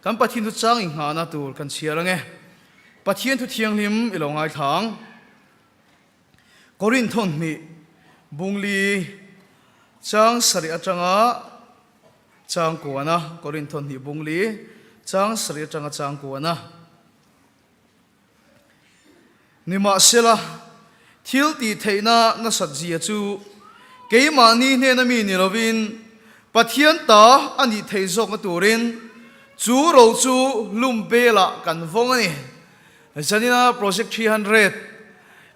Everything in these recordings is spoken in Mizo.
Kan Pathian thu chang inghahna tur kan chhiar ange. Pathian thu thianghlim i lo ngaithla ang. Korinth thawnhnih bungli chang sarih atanga chang kuana, Korinth thawnhnih bungli chang sarih atanga chang kuana. Nimahsela, thil tih theihna nasat zia chu keimahni hnena mi ni lovin Pathian ta a nih theih zawkna turin chu ro chu hlum belah kan vawng a ni. Zanina Project 300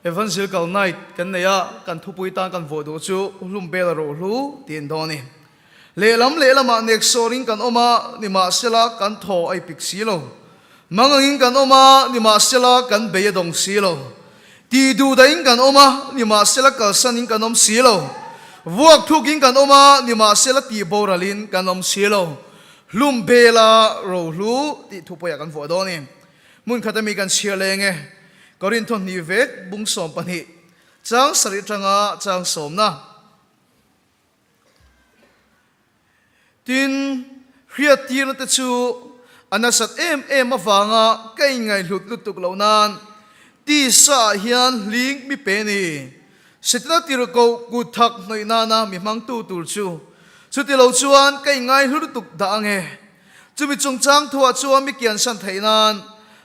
Evangelical Night kan nei a, kan thupui tan kan vuah duh chu hlum bela rohlu tiin dawn a ni. Lehlam lehlamah neksawrin kan awm a, nimahsela kan thaw a ipik si lo. Mang angin kan awm a, nimahsela kan bei a dawng si lo. Tih duh dahin kan awm a, nimahsela kalsanin kan awm si lo. Vuak thukin kan awm a, nimahsela tih boralin kan awm si lo. Hlum bela rohlu tih thupuiah kan vuah dawn i, hmun khat ami kan chhiar leng e. Korintho hnih vek bung 12, chang sarih atanga chang sawmna. Tin, hriattirna te chu a nasat em em avanga ka inngaihhlut lutuk loh nan tisa ah hian hling mi pe ni. Setana tirhkoh kut thak hnawih nana mi hmangtu tur chu chuti lo chuan ka inngaihlu lutuk dah ange. Chumi chungchang thuah chuan mi kiansan theih nan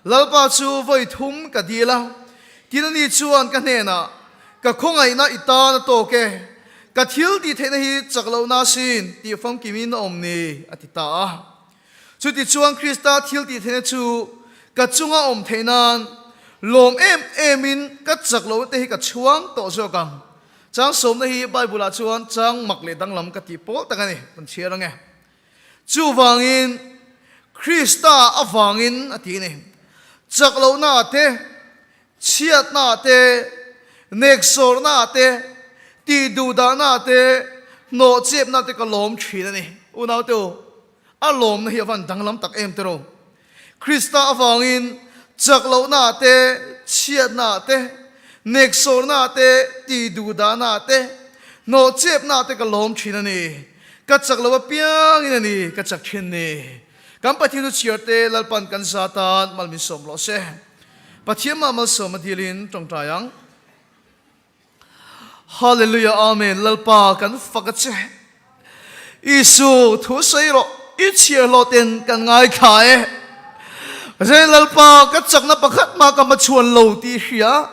Lalpa chu vawi thum ka dil a, tin ani chuan ka hnenah, Ka khawngaihna i tan a tawk e, ka thil tih theihna hi chak lohna asin tih famkimin a awm ni, a ti ta a. Chutichuan Krista thil tih theihna chu ka chunga awm theih nan lawm em emin ka chak lohna te hi ka chhuang tawh zawk ang. Chang sawmna hi Bible-ah chuan chang mak leh danglam ka tih pawl tak a ni, kan chhiar ang e. Chuvangin, Krista avangin a ti a ni. Chak lohna te, chhiatna te, neksawrna te, tihduhdahna te, hnawhchepna te ka lawm thin a ni. Unaute u, a lawmna hi a van danglam tak em tiraw? Krista avangin chak lohna te, chhiatna te, neksawrna te, tihduhdahna te, hnawhchepna te ka lawm thin a ni. Ka chak lo apiangin a ni ka chak thin ni. Kan Pathian chu chhiar te Lalpan kan za tan mal min sawm rawh se. Pathian mah malsawm a dilin tawngtai ang. Hallelujah Amen Lalpa kan fak a che. Isu thu sawi rawh i chhiar hlawh ten kan ngaithla e. Zai Lalpa ka chakna pakhat mah ka hmachhuan lo tih i hria.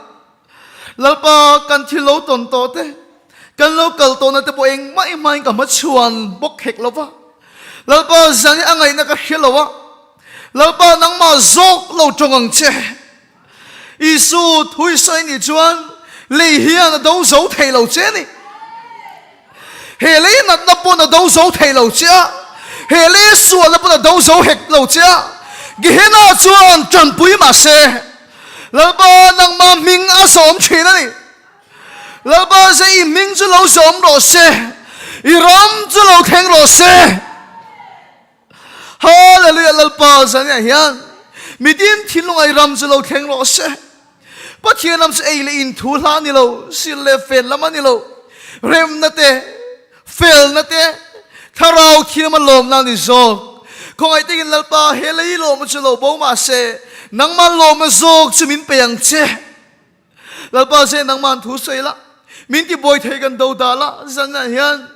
Lalpa kan thil lo tawn tawh te, kan lo kal tawhna te pawh engmah i hmain ka hmachhuan bawk hek lo va. Lalpa zan hi a ngaihna ka hre lo a, Lalpa nangmah zawk lo tawng ang che. Isu thu i sawi nih chuan lei hian a do zo thei lo che a ni. He lei natna pawn a do zo thei lo che a, he lei sualna pawn a do zo hek lo che a, Gehenna chuan tanpui mah se, Lalpa nangmah hming a zawm thin a ni. Lalpa ze i hming chu lo zawm rawh se, i ram chu lo thleng rawh se. Hallelujah Lalpa zaniah hian midin thinlunga i ram chu lo thleng rawh se. Pathian ram chu ei leh in thu hla a ni lo, sil leh fen lam a ni lo. Remna te, felna te, thlarau thiam a lawmna a ni zawk. Khawngaih takin Lalpa he lei lawmna chu lo bo mah se, nangmah lawmna zawk chu min pe ang che. Lalpa se nangmah thu sawi la, min ti buai thei kan do dah la, zanah hian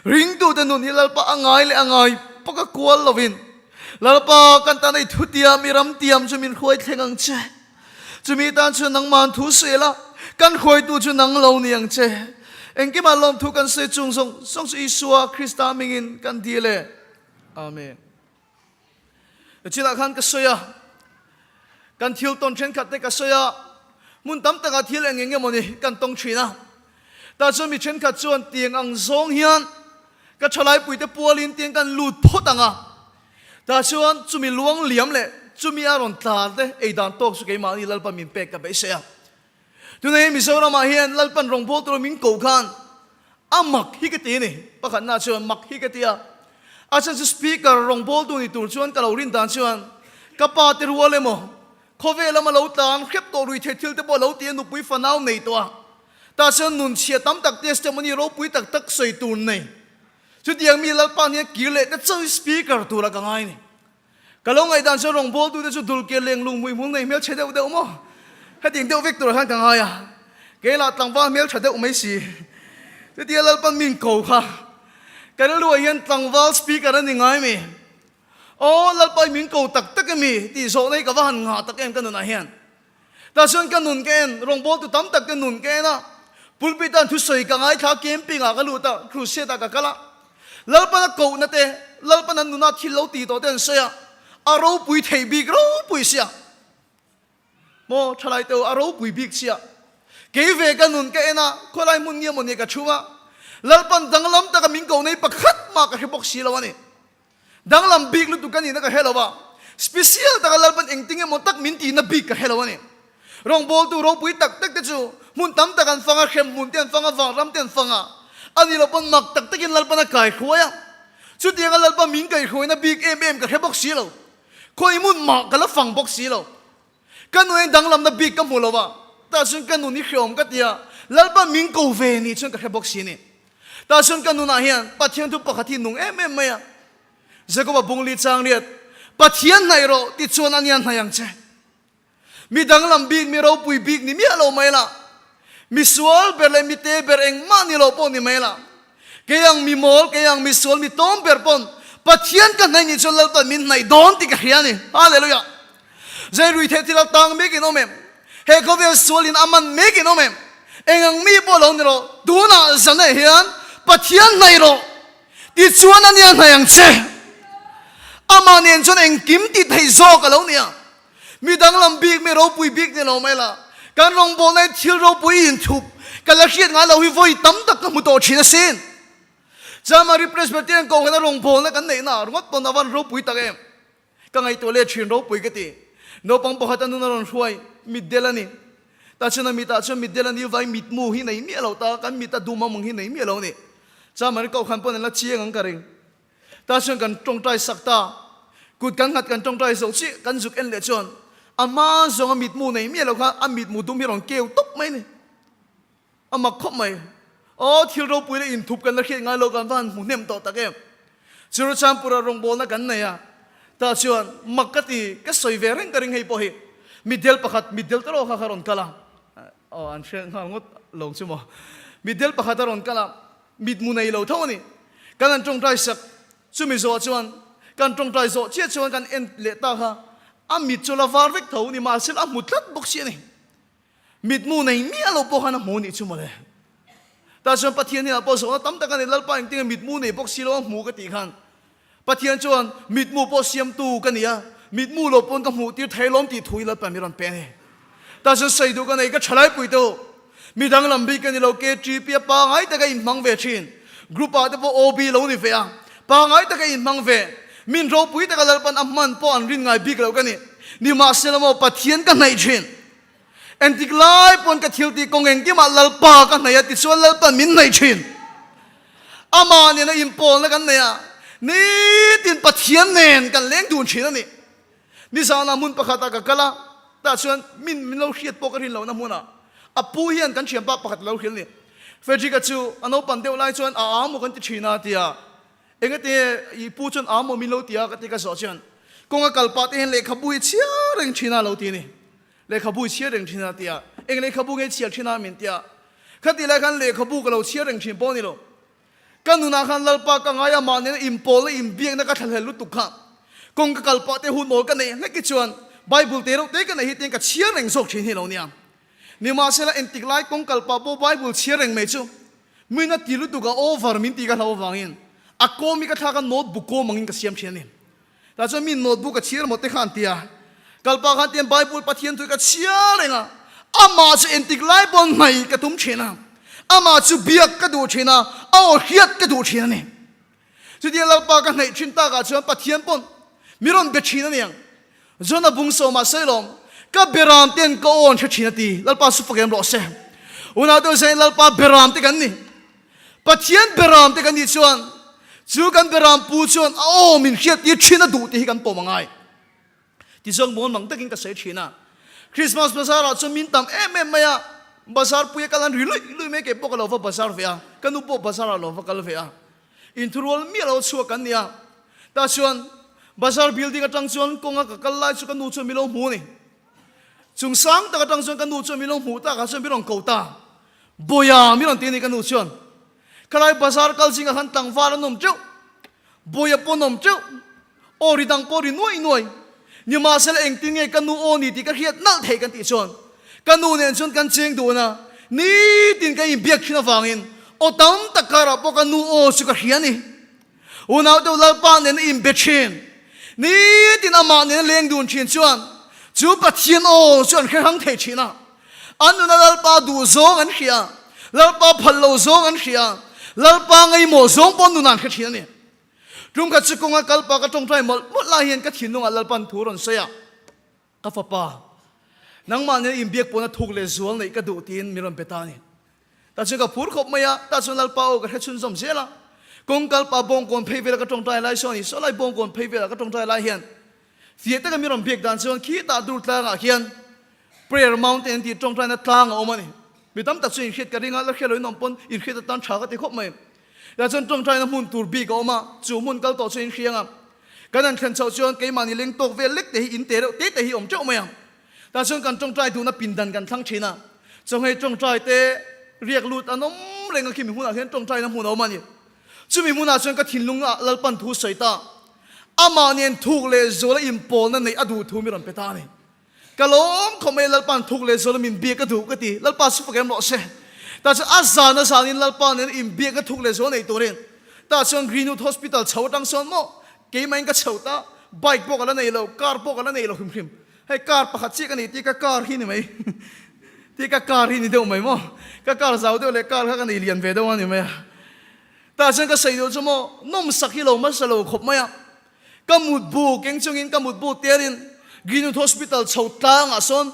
ringtute nun hi Lalpa a ngai leh a ngai pawk a kual lovin Lalpa kan tan ei thu tiam i ram tiam chu min hruai thleng ang che. Chumi tan chuan nangmah thu sawi la, kan hruaitu chu nang lo ni ang che. Engkimah lawmthu kan sawi chung zawng zawng chu Isua Krista hmingin kan dil e. Amen. Chinah khan ka sawi a, kan thil tawn thenkhat te ka sawi a, hmun tam takah thil eng eng emawni kan tawng thin a. Tah chuan mi thenkhat chuan tiang ang zawng hian ka thalaipuite pualin tiang kan lut phawt ang a. Tah chuan chumi luang liam leh chumi a rawn tlar te ei dan tawk chu keimahni Lalpan min pek ka beisei a. Tunah hian Mizoramah hian Lalpan rawngbâwl tura min koh khan a mak hi ka ti a ni. Pakhatna chuan mak hi ka ti a. A chhan chu Speaker rawngbâwltu ni tur chuan ka lo rin dan chuan ka pa te rual emaw khawvel lama lo tlan hrep tawh rui thei thil te pawh a lo ti a, nupui fanau nei tawh a. Tah chuan nun chhia tam tak testimony ropui tak tak sawi tur nei. Chutiang mi Lalpa hian kir leh te chauhin Speaker tura ka ngai a ni. Ka lo ngaihdan chuan rawngbawltute chu dulkiar leng lung hmuihmul nei hmelchhe deuh deuh maw? Hetiang deuh vek turah khan ka ngai a, kei lah tlangval hmeltha deuh mai si. Chutia Lalpan min ko kha, ka rilruah hian tlangval speaker a ni ngai mi? Aw Lalpa i min ko tak tak emi? Tih zawhna hi ka va han ngah tak em ka nunah hian. Tah chuan ka nun ka en, rawngbawltu tam tak te nun ka en a, pulpit ah thusawi ka ngaithla a, camping ah ka lut a, crusade ah ka kal a, Lalpan a kohna te, Lalpan an nuna thil lo ti tawh te an sawi a, a ropui theih bik ropui sia. Maw thalai te u, a ropui bik sia. Kei ve ka nun ka en a, khawlai hmun nge maw ni ka chhung a, Lalpan danglam taka min kohna hi pakhat mah ka hre bawk si lo a ni. Danglam bik lutuk ka nihna ka hre lo a, special taka Lalpan engtin emaw tak min tihna bik ka hre lo a ni. Rawngbawltu ropui tak tak te chu hmun tam tak an fang a, hrem hmun te an fang a, vanram te an fang a, a ni lo pawn mak tak takin Lalpan a kaihruai a. Chutianga Lalpan min kaihruaina bik em em ka hre bawk si lo. Khawi hmun mah ka la fang bawk si lo. Ka nun in danglamna bik ka hmu lo a, tah chuan ka nun hi hreawm ka ti a, Lalpa min ko ve ni chuan ka hre bawk si ni. Tah chuan ka nunah hian Pathian thu pakhat hi nung em em mai a, Jakoba bungli chang riat, Pathian hnaih rawh ti chuan a nia hnaih ang che. Mi danglam bik, mi ropui bik ni miah lo mai la, mi sual ber leh mi te ber engmah ni lo pawh ni mai la, Kei ang mi mawl, kei ang mi sual, mi tawm ber pawn Pathian ka hnaih nih chuan Lalpan min hnaih dawn tih ka hria a ni. Hallelujah! Zai rui theih thil a tang mek in awm em? He khawvel sual in a man mek in awm em? Eng ang mi pawh lo ni rawh, tunah zanah hian Pathian hnaih rawh tichuan a nia hnaih ang che. Amah nen chuan engkim tih theih zawk a lo nia. Mi danglam bik, mi ropui bik ni lo mai la, kan rawngbawlna in thil ropui inthup ka la hriat ngai lo hi vawi tam tak ka hmu tawh thin asin. Chamari Presbyterian Kohhran a rawngbawlna kan neihna ah ringawt pawn a van ropui tak em. Ka ngaihtuah leh thin ropui ka ti. Naupang pakhat a nun a rawn hruai, mitdel a ni. Tah chuan a mitah chuan mitdel a ni vai mitmu hi nei miah lo ta, kan mit a dum ang hi nei miah lo a ni. Chamari Kohhran pawn an la chiang ang ka ring. Tah chuan kan tawngtai sak ta, kut kan nghat kan tawngtai zo chiah kan zuk en leh chuan a hma zawng a mitmu nei miah lo kha a mitmu dum hi rawn keu tawp mai a ni. A mak khawp mai. Aw thil ropui leh inthup kan la hriat ngai lo kan va han hmu hnem tawh tak em. Churachandpura rawngbawlna kan nei a, tah chuan mak ka ti, ka sawi ve reng ka ring hei pawh hi mitdel pakhat mitdel te rawh kha kha rawn kal a, aw an hre nghal ngawt lo chu maw, mitdel pakhat a rawn kal a, Mitmu nei lo tho a ni. Kan han tawngtai sak. Chumi zawh chuan kan tawngtai zawh chiah chuan kan en leh ta kha a mit chu la var vek tho ni mahse a hmu tlat bawk si a ni. Mitmu nei miah lo pawh khan a hmu nih chu mawle. Tah chuan Pathian hian a pawh zawhna tam tak a ni Lalpa engtinge mitmu nei bawk si lo a hmu ka tih khan Pathian chuan mitmu pawh siamtu ka ni a, mitmu lo pawn ka hmuh tir thei lawm tih thu hi Lalpa mi rawn pe a ni. Tah chuan sawi duh ka nei, ka thalai pui te u, mi danglam bik ka ni lo, KTP a pangai taka inhmang ve thin, group ah te pawh OB lo ni ve a, pangai taka inhmang ve, min ropui taka Lalpan a hman pawh an rin ngai bik lo ka ni. Nimahsela maw Pathian ka hnaih thin. Engtik lai pawn ka thil tih kawng engkimah Lalpa ka hnaih a tichuan Lalpan min hnaih thin. Amah nena inpawlna kan nei a, nitin Pathian nen kan leng dun thin a ni. Nizanah hmun pakhatah ka kal a, tah chuan min min lo hriat pawh ka rin lohna hmunah a pu hian kan thianpa pakhat a lo hrilh a ni. Frederick-a chu a naupan deuh lai chuan a â maw kan ti thin a tia, engati i pu chuan â maw min lo ti a ka ti ka zawh chuan kawng a kal pah te hian lehkhabu hi chhiar reng thin a lo ti a ni. Lehkhabu i chhiar reng thin a tia, eng lehkhabu nge i chhiar thin a min tia. Khatih lai khan lehkhabu ka lo chhiar reng thin pawh a ni lo. Ka nunah khan Lalpa ka ngai a, mah nena inpawlna inbiakna ka thlahlel lutuk kha. Kawng ka kal pah te hun awl ka neih hlek hi chuan Bible te reuh te ka neih hi tiang ka chhiar reng zawk thin hi lo nia. Nimahsela entik lai kawng kal pah pawh Bible chhiar reng mai chu min a ti lutuk a over min tih ka hlauh avangin a kawm hi ka thlak a notebook kawm angin ka siam thin a ni. Tah chuan mi notebook a chhiar maw te kha an ti a. Kalpa khan tian Bible Pathian thu hi ka chhiar reng a, amah chu entik lai pawn hnaih ka tum thin a, amah chu biak ka duh thin a, a aw hriat ka duh thin a ni. Chutia Lalpa ka hnaih thin takah chuan Pathian pawn mi rawn be thin a niang. John a bung sawmah sawi lawm, ka beram ten ka aw an hre thin a ti. Lalpa su fak em rawh se. Unau te zain Lalpa beram te kan ni. Pathian beram te kan nih chuan chu kan beram pu chuan a aw min hriat tir thin a duh tih hi kan pawm a ngai. Tizawng mawn mang takin ka sawi thin a. Christmas bazar ah chuan min tam em em mai a, bazar pui a kal an ri luih luih mai kei pawh ka lo va bazar ve a, ka nu pawh bazar ah lo va kal ve a. Inthurual miah lo chhuak kan ni a. Tah chuan. Bazar building atang chuan kawnga ka kal lai chu ka nu chuan min lo hmu a ni. Chung sang tak atang chuan ka nu chuan min lo hmuh takah chuan min rawn ko ta. Bawia min rawn ti a ni ka nu chuan. Khalai bazar kal zingah khan tlangval an awm teuh, bawia pawh an awm teuh, aw ri dang pawh ri nuai nuai. Nimahsela engtin nge ka nu aw ni tih ka hriat nalh theih kan tih chuan ka nu nen chuan kan cheng dun a, nitin kan inbiak thin avangin aw tam tak karah pawh ka nu aw chu ka hria a ni. Unau deuh Lalpa nena inbe thin, nitin amah nena leng dun thin chuan chu Pathian aw chu an hre hrang thei thin a. An nuna Lalpa duh zawng an hria, Lalpa phal lo zawng an hria, Lalpa ngaimawh zawng pawh nunah an hre thin a ni. Tumkhat chu kawnga kalpa ka tawngtai mawlh mawlh lai hian ka thinlungah Lalpa'n thu rawn sawi a. Ka fapa, nangmah nen inbiak pawhna thuk leh zual neih ka duh tiin min rawn pe ta a ni. Tah chuan ka phur khawp mai a, tah chuan Lalpa aw ka hre chhunzawm zel a. Kawngkal pa bawngkawn phei vela ka tawngtai lai sawn i sawlai bawngkawn phei vela ka tawngtai lai hian fiah taka min rawn biak dan chuan khitah dur tlangah khian Prayer Mountain tih tawngtaina tlang a awm a ni. Mi tam tak chu inhriat ka ring a, la hriat loin awm pawn inhriat atan tha ka ti khawp mai. Tah chuan tawngtaina hmun tur bik a awm a, chu hmun kal tawh chu inhriang a. Kan han thlen chhoh chuan keimahni leng tawk vel lek te hi in te reuh te te hi awm teuh mai ang. Tah chuan kan tawngtai duhna pindan kan thlang thin a, chawngei tawngtai te riak lut an awm reng a khimi hmunah hian tawngtaina hmun a awm a ni. Chumi hmunah chuan ka thinlung ah Lalpan thu sawi ta, amah nen thuk leh zuala inpawlna neih a duh thu mi rawn pe ta a ni. Ka lawm khawp mai Lalpa'n thuk leh zuala min biak a duh ka ti, Lalpa chu fak em rawh se. Tah chuan a zan a zanin Lalpa nen inbiak a thuk leh zual nei turin tah chuan Greenwood Hospital chho atang sawn maw keimahin ka chho ta, bike pawh ka la nei lo, car pawh ka la nei lo hrim hrim. Hei car pakhat chiah ka nei tih ka car hi ni mai tih ka car hi ni deuh mai maw, ka car zau deuh leh car kha ka nei lian ve deuh a ni mai a. Tah chuan ka sawi deuh chu maw nawmsak hi lo hmasa lo khawp mai a. Ka mutbu keng chungin ka mutbu telin Greenwood Hospital chho tlangah sawn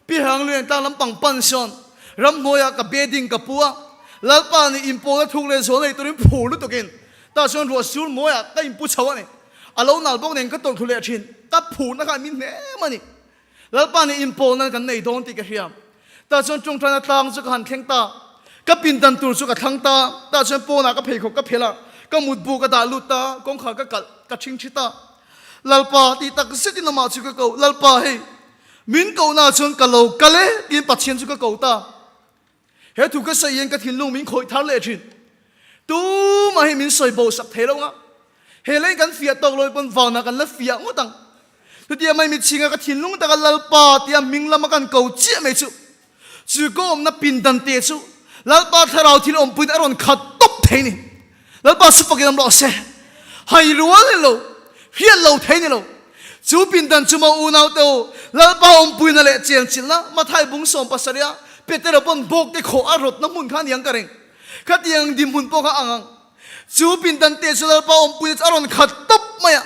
Pi Hangluian tlang lampang pan sawn ramhnuaiah ka bedding ka pu a, Lalpa nih inpawlna thuk leh zual nei turin phur lutukin tah chuan ruah sur mawiah ka inpu chho a ni. A lo nal bawk nen ka tawlh thlu leh thin, ka phurna kha min hnem a ni. Lalpa nih inpawlna kan nei dawn tih ka hria. Tah chuan tawngtaina tlang chu ka han thleng ta. Ka pindan tur chu ka thlang ta. Tah chuan pawnah ka pheikhawk ka phelh a, ka mutbu ka dah lut ta, kawngkhar ka kalh, ka thing thi ta. Lalpa tih tak zetin amah chu ka ko, Lalpa hei, min kohna chuan ka lo kal e tiin Pathian chu ka ko ta. He thu ka sawi hian ka thinlung min khawih thar leh thin. Tumah hi min sawi bo sak thei lo nga. He lei kan fiah tawk lo pawn vanah kan la fiah ngawt ang. Chutia mai mitchhinga ka thinlung taka Lalpa tia hming lama kan ko chiah mai chu, chu ka awmna pindan te chu Lalpa thlarau thil awmpuiin a rawn khat tawp thei ni. Lalpa chu fakin awm rawh se. Hai rual ni lo, hriat lo thei ni lo. Chu pindan chu maw unau te u, Lalpa awmpuina leh chenchilhna Mathai bung 70 a Petera pawn bawk te khawh a rawtna hmun kha aniang ka ring. Khatiang dinhmun pawh kha ang ang. Chu pindan te chu Lalpa awmpuina chu a rawn khat tawp mai a.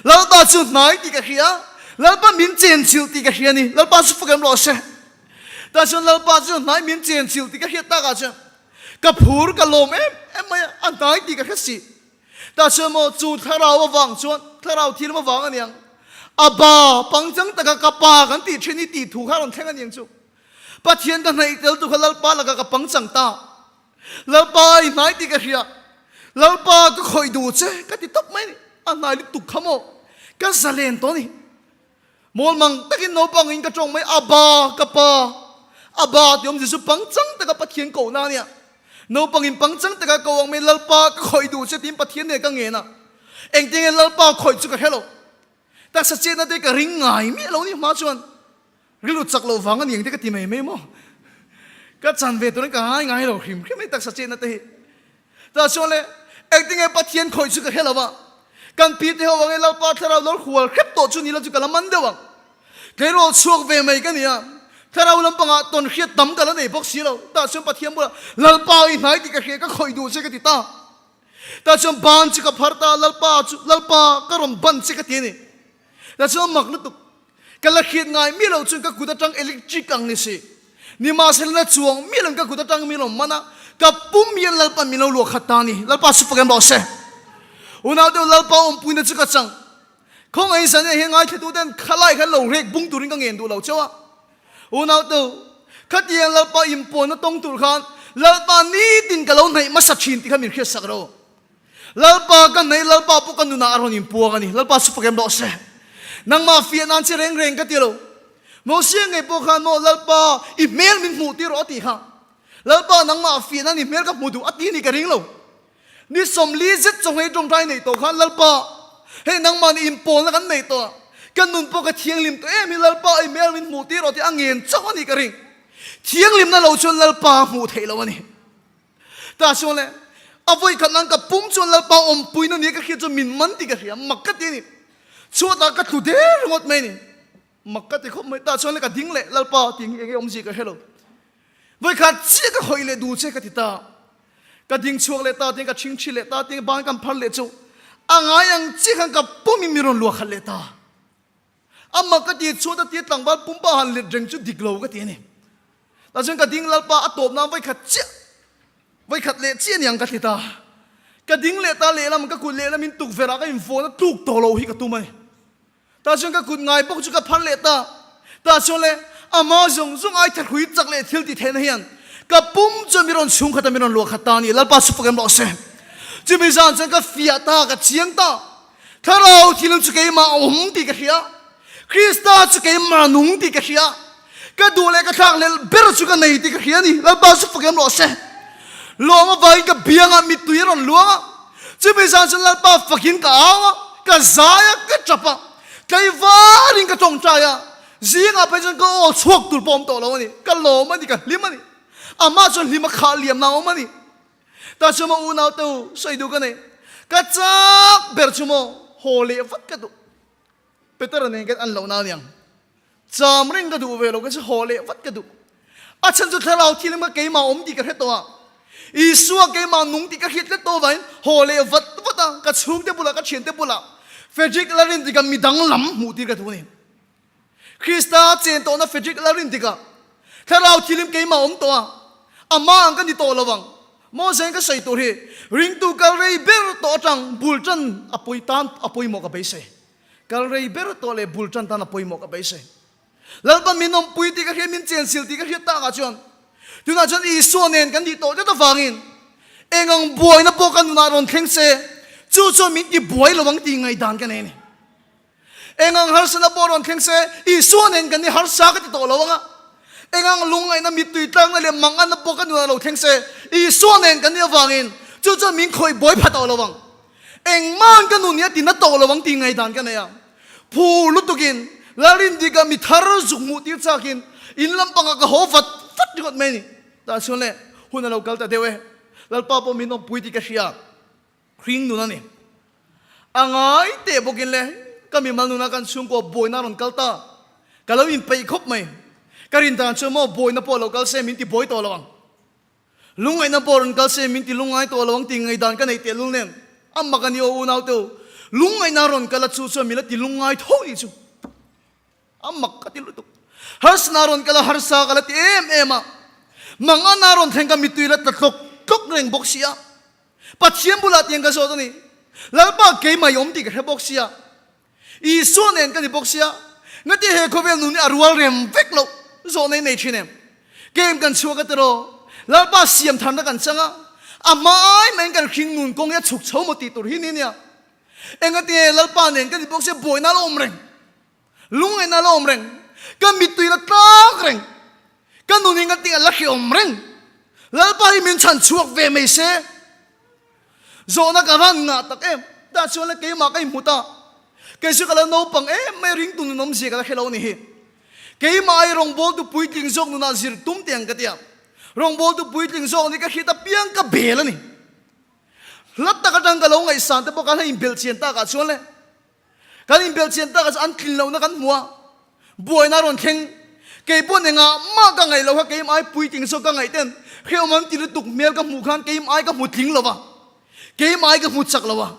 Lalpa chu hnai tih ka hria, Lalpa min chenchilh tih ka hria a ni. Lalpa chu fakin awm rawh se. Tah chuan Lalpa chu hnai min chenchilh tih ka hriat takah chuan Ka phur ka lawm em em mai a, a hnai tih ka hre si. Tah chuan maw chu thlarau avang chuan, thlarau thilam avang a niang, a ba pangchang taka ka pa kan tih thin hi tih thu kha a rawn thleng a niang chu. Pathian ka hnaih tel tu kha Lalpa lakah ka pangchang ta. Lalpa i hnai tih ka hria, Lalpa ka khawih duh che ka ti tawp mai a ni. A hnai lutuk kha maw ka zalen tawh a ni. Mawlmang takin naupang in ka tawng mai, Abba, ka pa, Abba ti awmzia chu pangchang taka Pathian kohna a nia. Naupang in pangchang taka ko ang mai, Lalpa ka khawih duh che tiin Pathian nen ka ngen a. Engtin nge Lalpa khawih chu ka hre lo. Taksa chetna te ka ring ngai miah lo ni hma chuan rilru chak loh vang a ni ang te ka ti mai mai maw. Ka chan ve turin ka ngai ngai lo hrim hrim mai taksa chetna te hi. Tah chuan le, engtin nge Pathian khawih chu ka hre lo a, kan pi te ho ang e Lalpa thlarau lo hual hrep tawh chu ni lo chu ka la man deuh ang. Tleirawl chhuak ve mai ka ni a, thlarau lampangah tawn hriat tam ka la nei bawk si lo. Tah chuan Pathian bulah, Lalpa i hnai tih ka hria, ka khawih duh che ka ti ta. Tah chuan ban chu ka phar ta, Lalpa chu, Lalpa ka rawn ban che ka ti a ni. Tah chuan mak lutuk. Ka la hriat ngai miah lo chuan ka kut atang electric ang ni si. Nimahsela na chuang miah loin ka kut atang min rawn man a, ka pum hian Lalpa'n min lo luah khat ta a ni. Lalpa chu fak em rawh se. Unau deuh Lalpa awmpuina chu ka chang. Khawngaih zan hian ngaithla ten khalai khan lo rek bung turin ka ngen duh lo cheu a. Unau deuh, khatiang Lalpa inpuanna tawng tur khan Lalpa nitin ka lo hnaih hmasa thin tih kha min hriatsak ro. Lalpa ka nei, Lalpa pawh ka nunah a rawn inpuang a ni. Lalpa chu fakem rawh se. Nangmah fiah nan che reng reng ka ti lo. Mosia ngei pawh khan maw Lalpa i hmel min hmuh tir rawh a tih kha. Lalpa nangmah fiah nan i hmel ka hmu duh a ti ni ka ring lo. Ni 40 zet chawnghei tawngtai neih tawh khan Lalpa hei nangmah nih inpawlna kan neih tawh a, ka nun pawh ka thianghlim tawh em hi Lalpa i hmel min hmuh tir rawh tih a ngen chauh a nih ka ring. Thianghlimna lo chuan Lalpa hmuh theih lo a ni. Tah chuan le, a vawi khat nan ka pum chuan Lalpa awmpuina nia ka hriat chuan min man tih ka hria, mak ka ti a ni. Chhuatah ka tlu der ringawt mai a ni. Mak ka ti khawp mai. Tah chuan le ka ding leh, Lalpa tih hi enge awmzia ka hre lo. Vawi khat chiah ka khawih leh duh che ka ti ta. Ka ding chhuak leh ta tiin ka chhingchhi leh ta tiin ban kan phar leh chu a ngai ang chiah khan ka pumin min rawn luah khat leh ta. Amah ka ti chhuat a tia tlangval pumpa han let reng chu dik lo ka ti a ni. Tah chuan ka ding Lalpa a tawp nan vawikhat chiah, vawikhat leh chiah niang ka ti ta. Ka ding leh ta lehlam ka kut lehlam in tukverh ah ka invawn a tluk tawh lo hi ka tum a ni. Tah chuan ka kut ngai bawk chu ka phar leh ta. Tah chuan le ama zawng zawng ai thahrui chak leh thil ti theihna hian ka pum chuan mi rawn chhung khat a mi rawn luah khat ta a ni. Lalpa chu fak em rawh se. Chumi zan chuan ka fiah ta, ka chiang ta. Thlarau thil chu keimah a awm tih ka hria. Krista chu keimah nung tih ka hria. Ka duh leh ka thlakhlelh ber chu ka nei tih ka hria a ni. Lalpa chu fak em rawh se. Lawm avangin ka biangah mittui a rawn luang a. Chumi zan chuan Lalpa fakin ka au a, ka zai a, ka tap a. Tlaivarin ka tawngtai a. Zingah phei chuan ka aw chhuak tur pawh a awm tawh lo a ni. Ka lawm a ni, ka hlim a ni. Amah chuan hlim a khah liamna a awm a ni. Ta chu maw unau te u, sawi duh ka nei. Ka chak ber chu maw haw leh vat ka duh. Petera nen khan an lo na aniang. Cham reng ka duh ve lo, ka chu haw leh vat ka duh. A chhan chu thlarau thilim kha keimah awm tih ka hre tawh a. Isua keimah nung tih ka hriat tlat tawh avangin haw leh vat vat a, ka chhungte bulah, ka thiante bulah Frederick Larin tikah midang lam hmuh tir ka duh a ni. Krista chen tawhna Frederick la rin tikah Thlarau thilim keimah awm tawh a, amah ang ka ni tawh lo ang. Mawzeng ka sawi tur hi ringtu kal rei ber tawh atang bul tan a pawi tan a pawimawh ka beisei. Kal rei ber tawh leh bul tan tan a pawimawh ka beisei. Lalpan min awmpui tih ka hriat, min chensil tih ka hriat takah chuan tunah chuan Isua nen kan nih tawh tlat avangin eng ang buaina pawh ka nunah rawn thleng se chu chuan min ti buai lo ang tih ngaihdan ka nei a ni. Engang harsana pawh rawn thleng se, Isua nen kan ni harsa ka ti tawh lo ang a. Engang lungngaihna, mittui tlakna leh manganna pawh ka nunah lo thleng se, Isua nen kan nih avangin chu chuan min khawih buai pha tawh lo ang. Engmahn ka nun hi a tina tawh lo ang tih ngaihdan ka nei a. Phur lutukin Lalrindika mi thar zuk hmuh tir chakin in lampangah ka haw vat vat ringawt mai a ni. Tah chuan le, hun a lo kal ta deuh e. Lalpa pawh min awmpui tih ka hria. Hring nun a ni. A ngai teh bawkin le ka mimal nuna kan chhungkaw buaina a rawn kal ta. Ka lo inpeih khawp mai. Ka rin dan chuan maw buaina pawh lo kal se min ti buai tawh lo ang. Lungngaihna pawh rawn kal se min ti lungngai tawh lo ang tih ngaihdan ka neih tehlul nen. A mak a ni aw unau te u. Lungngaihna a rawn kal a chu chuan min la ti lungngai tho ni chu. A mak ka ti lutuk. Harsana rawn kal a harsa ka la ti em em a. Mangana rawn thleng ka mittui la tla tlawk tlawk reng bawk si a. Pathian bulah tiang ka zawt a ni. Lalpa keimah i awm tih ka hre bawk sia. Isua nen ka ni bawk sia. Ngati he khawvel nun hi a rual rem vek loh zawhna i nei thin em? Game kan chhuak a tiraw? Lalpa siam tharna kan chang a, a hma ai maiin kan hring nun kawng hi a chhuk chho maw tih tur hi ni nia. Engati he Lalpa nen ka ni bawk sia buaina a la awm reng. Lungngaihna a la awm reng. Ka mittui la tlak reng. Ka nun hi ngati a la hreawm reng. Lalpa hi min chhan chhuak ve mai se. Zawhna ka van ngah tak em. Tah chuan le keimah ka inhmu ta. Kei chu ka la naupang em mai ringtu nun awmzia ka la hre lo a ni hi. Keimah ai rawngbawltu puitling zawk nunah zir tum teh ang ka ti a. Rawngbawltu puitling zawk nih ka hriat apiang ka bel a ni. Hla tak atang ka lo ngaihsan te pawh khan a inbelh chian takah chuan le Kan inbelh chian takah chuan an tlin lohna kan hmu a, buaina a rawn thleng. Kei pawh engah mah ka ngaih loh kha keimah ai puitling zawk ka ngaih ten hrehawm an ti lutuk hmel ka hmuh khan keimah ai ka hmu tling lo va, keimah ai ka hmu chak lo a,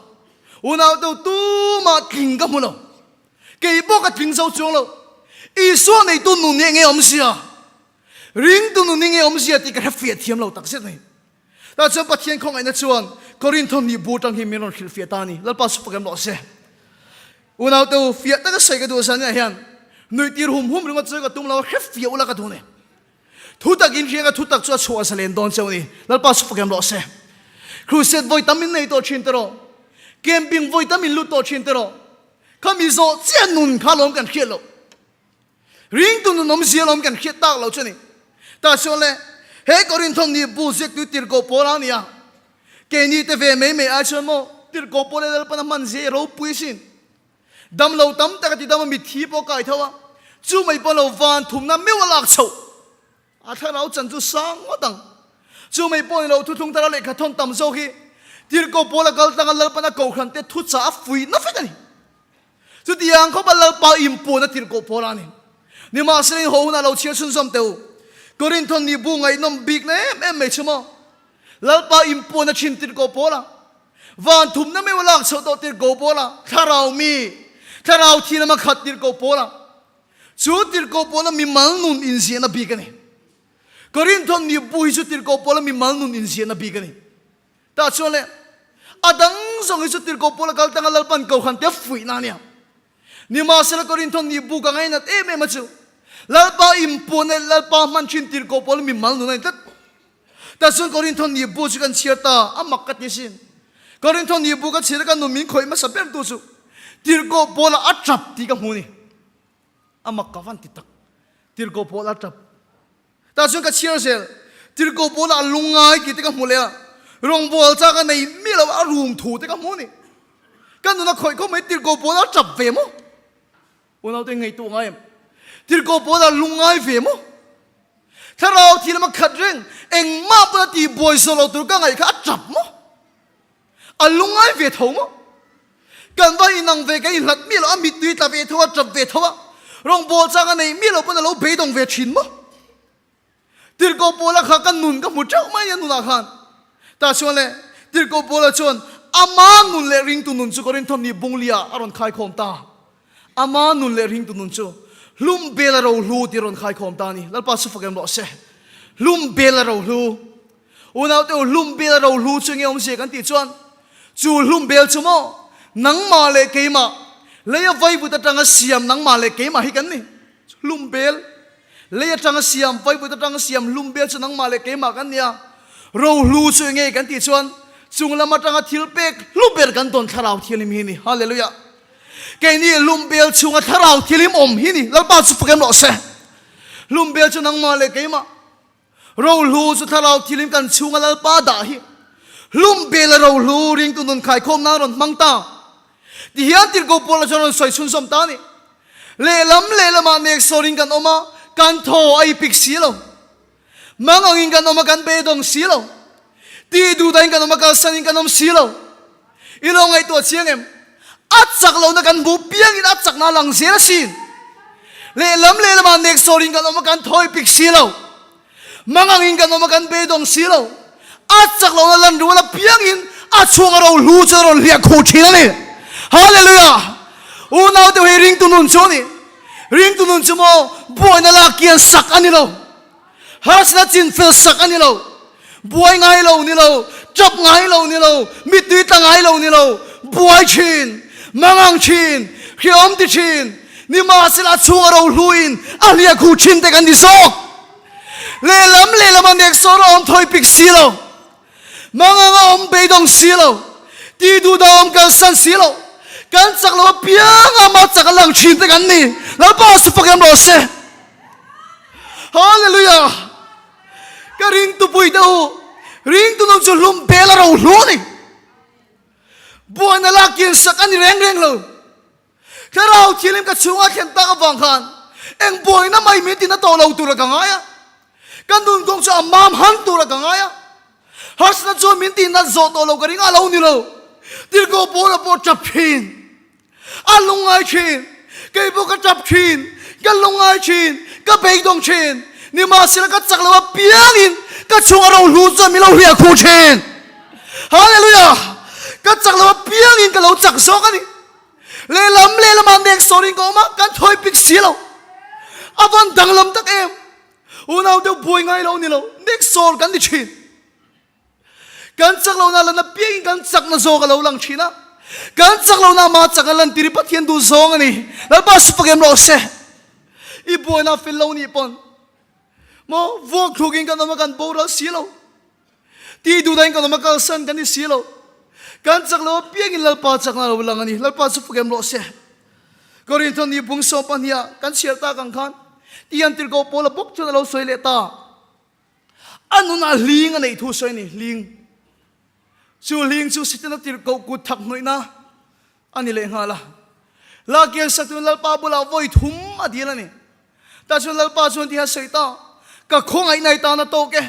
unau deuh tumah tling ka hmu lo. Kei pawh ka tling zo chuang lo. Isua neitu nun hi enge awmzia? Ringtu nun hi enge awmzia tih ka hre fiah thiam lo takzet a ni. Tah chuan Pathian khawngaihna chuan Korintho hnih bu atang hi min rawn hrilhfiah ta a ni. Lalpa chu fakem rawh se. Unaute u, fiah taka sawi ka duh zan ah hian nuih tir hum hum ringawt chu ka tum lo a, hre fiah ula ka duh a ni. Thu tak in hriang a thu tak chu a chhuah zalen dawn cheu a ni. Lalpa chu fakem rawh se. Crusade vawi tam min nei tawh thin te rawh. Camping vawi tam in lut tawh thin tiraw? Khami zawh chiah nun kha lawm kan hriat loh. Ringtu nun awmzia lawm kan hriat tak lo chu a ni. Tah chuan le, he Korinthon nih bu ziaktu tirhkoh pawl a ni a. Keini te ve mai mai ai chuan maw tirhkoh pawl leh Lalpan a hman zia i ropui sin. Dam lo tam tak a ti dam a, mitthi pawh a kai tho a, chu mai pawh lo van thumna meuh a lak chhoh. A thlarau chan chu sang ngawt ang. Chu mai pawh ni lo thuthlung thara lehkha thawn tam zawk hi tirhkoh pawl a kal tlang a Lalpan a kohhran te thuchah a fuihna vek a ni. Chutiang khawpa Lalpa inpuan a tirhkoh pawl a ni. Nimahsela in haw hunah lo chhiar chhunzawm teh u. Korinthon nih bu ngaihnawm bikna em em mai chu maw? Lalpa inpuan a thin tirhkoh pawl a, van thumna meuh a lak chhoh tawh tirhkoh pawl a, thlarau mi, thlarau thi lama khat tirhkoh pawl a, chu tirhkoh pawl a mimal nun inziahna bik a ni. Korinthon nih bu hi chu tirhkoh pawl a mimal nun inziahna bik a ni. Tah chuan le, a dang zawng hi chu tirhkoh pawl a kal tanga Lalpan kohhran te fuihna a nia. Nimahsela Korinthon nih bu ka ngainat em em a chu, Lalpa inpuan leh Lalpa hman thin tirhkoh pawl mimal nun a ni tlat. Tah chuan Korinthon nih bu chu kan chhiar ta, a mak ka ti asin. Korinthon nih bu ka chhiar a ka nun min khawih hmasa ber tu chu tirhkoh pawlah a tap tih ka hmu a ni. A mak ka van ti tak. Tirhkoh pawlah a tap. Tah chuan ka chhiar zel. Tirhkoh pawlah a lungngai tih te ka hmu leh a, rawngbâwl chak a nei miah lo a rum thu te ka hmu a ni. Ka nun a khawih khawp mai, tirhkoh pawlah a tap ve maw? Unaute ngaihtuah ngai em? Tirhkoh pawlah a lungngai ve maw? Thlarau thil lama khat reng, engmah pawn a tih buai zawh lo tur ka ngaih kha a tap maw? A lungngai ve tho maw? Kan va inang ve, kan inhlat miah lo, a mittui tla ve tho a, tap ve tho a, rawngbâwl chang a nei miah lo pawn a lo beidawng ve thin maw? Tirhkoh Paula kha ka nun ka hmu teuh mai a nunah khan. Tah chuan le, Tirhkoh Paula chuan ama nun leh ringtu nun chu Korinthon nih bunglia a rawn khaikhawm ta. Ama nun leh ringtu nun chu hlum bel a rohlu tih a rawn khaikhawm ta a ni. Lalpa chu fakem rawh se. Hlum bel a rohlu. Unaute u, hlum bel a rohlu chu enge awmzia kan tih chuan, chu hlum bel chu maw nangmah leh keimah, lei a vaivut atanga siam nangmah leh keimah hi kan ni. Hlum bel, lei atanga siam, vaivut atanga siam hlum bel chu nangmah leh keimah kan ni a. Rohlu chu enge kan tih chuan, chung lam atanga thil pek hlu ber kan dawn thlarau thianghlim hi a ni. Hallelujah! Keini hlum bel chhunga thlarau thianghlim awm hi ni. Lalpa chu fakem rawh se. Hlum bel chu nangmah leh keimah. Rohlu chu thlarau thianghlim kan chhunga Lalpa dah hi. Hlum bel a rohlu ringtu nun khaikhawm nan rawn hmang ta. Ti hian tirhkoh Paula chuan rawn sawi chhunzawm ta a ni. Lehlam lehlamah neksawrin kan awm a, kan thaw a ipik si lo. Mang angin kan awm a, kan beidawng si lo. Tih duhdahin kan awm a, kalsanin kan awm si lo. I lo ngaihtuah chiang em? A chak lohna kan hmuh piangin a chakna a lang zel asin. Lehlam lehlamah neksawrin kan awm a, kan thaw ipik si lo. Mang angin kan awm a, kan beidawng si lo. A chak lohna lan rual apiangin a chhung a ro hlu chu a rawn hliah khuh thin a ni. Hallelujah! Unau te hi ringtu nun chu a ni. Ringtu nun chu maw buaina lak kian sak a ni lo. Harsatna chin fel sak a ni lo. Buai ngai lo ni lo, tap ngai lo ni lo, mittui tla ngai lo ni lo, buai thin, mangang thin, hreawm ti thin, nimahsela a chhung a ro hluin a hliah khuh thin te kan ni zawk. Lehlam lehlam a nek sawr a awm thawi pik si lo, mangang a awm beidawng si lo, tih duh dah awm kalsan si lo, kan chak lo apiang a mah chak a lang thin te kan ni. Lalpa su fak em rawh se. Hallelujah! Ka ringtu pui te u, ringtu nun chu hlum bel a ro hlu a ni. Buaina lak kian sak a ni reng reng lo. Thlarau thianghlim ka chhunga thlen tak avang khan eng buaina mai min tina tawh lo tura ka ngai a. Ka nun kawng chu a mam han tura ka ngai a. Harsatna chuan min tihnat zawh tawh lo ka ring a lo ni lo. Tirhkoh Paula pawh tap thin. A lungngai thin. Kei pawh ka tap thin. Ka lungngai thin. Ka beidawng thin. Nimahsela ka chak lo apiangin ka chhunga rohlu chuan min lo hliah khuh thin. Hallelujah! Ka chak lo apiangin ka lo chak zawk a ni. Lehlam lehlamah nek sawrin ka awm a, kan thawi pik si lo. A van danglam tak em! Unau deuh buai ngai lo ni lo, nek sawr kan ni thin. Kan chak lohna lan apiangin kan chakna zawk a lo lang thin a. Kan chak lohna ama chak a lantir hi Pathian duh zawng a ni. Lalpa su fak em rawh se. I buaina fel lo nih pawn maw vuak thlukin kan awm a, kan boral si lo. Tih duhdahin kan awm a, kalsan kan ni si lo. Kan chak lo apiangin Lalpa chakna a lo lang a ni. Lalpa chu fak em rawh se. Korintho ni bung sawm pahniha kan chhiar tak ang khan tihian tirhkoh Paula bawk chuan a lo sawi leh ta. A nunah hling a neih thu sawi a ni, hling. Chu hling chu Setana tirhkoh kut thak hnawihna a ni leh nghal a. Lakian saktuin Lalpa bulah vawi thum a dil a ni. Tah chuan Lalpa chuan tihian sawi ta, Ka khawngaihna i tan a tawk e.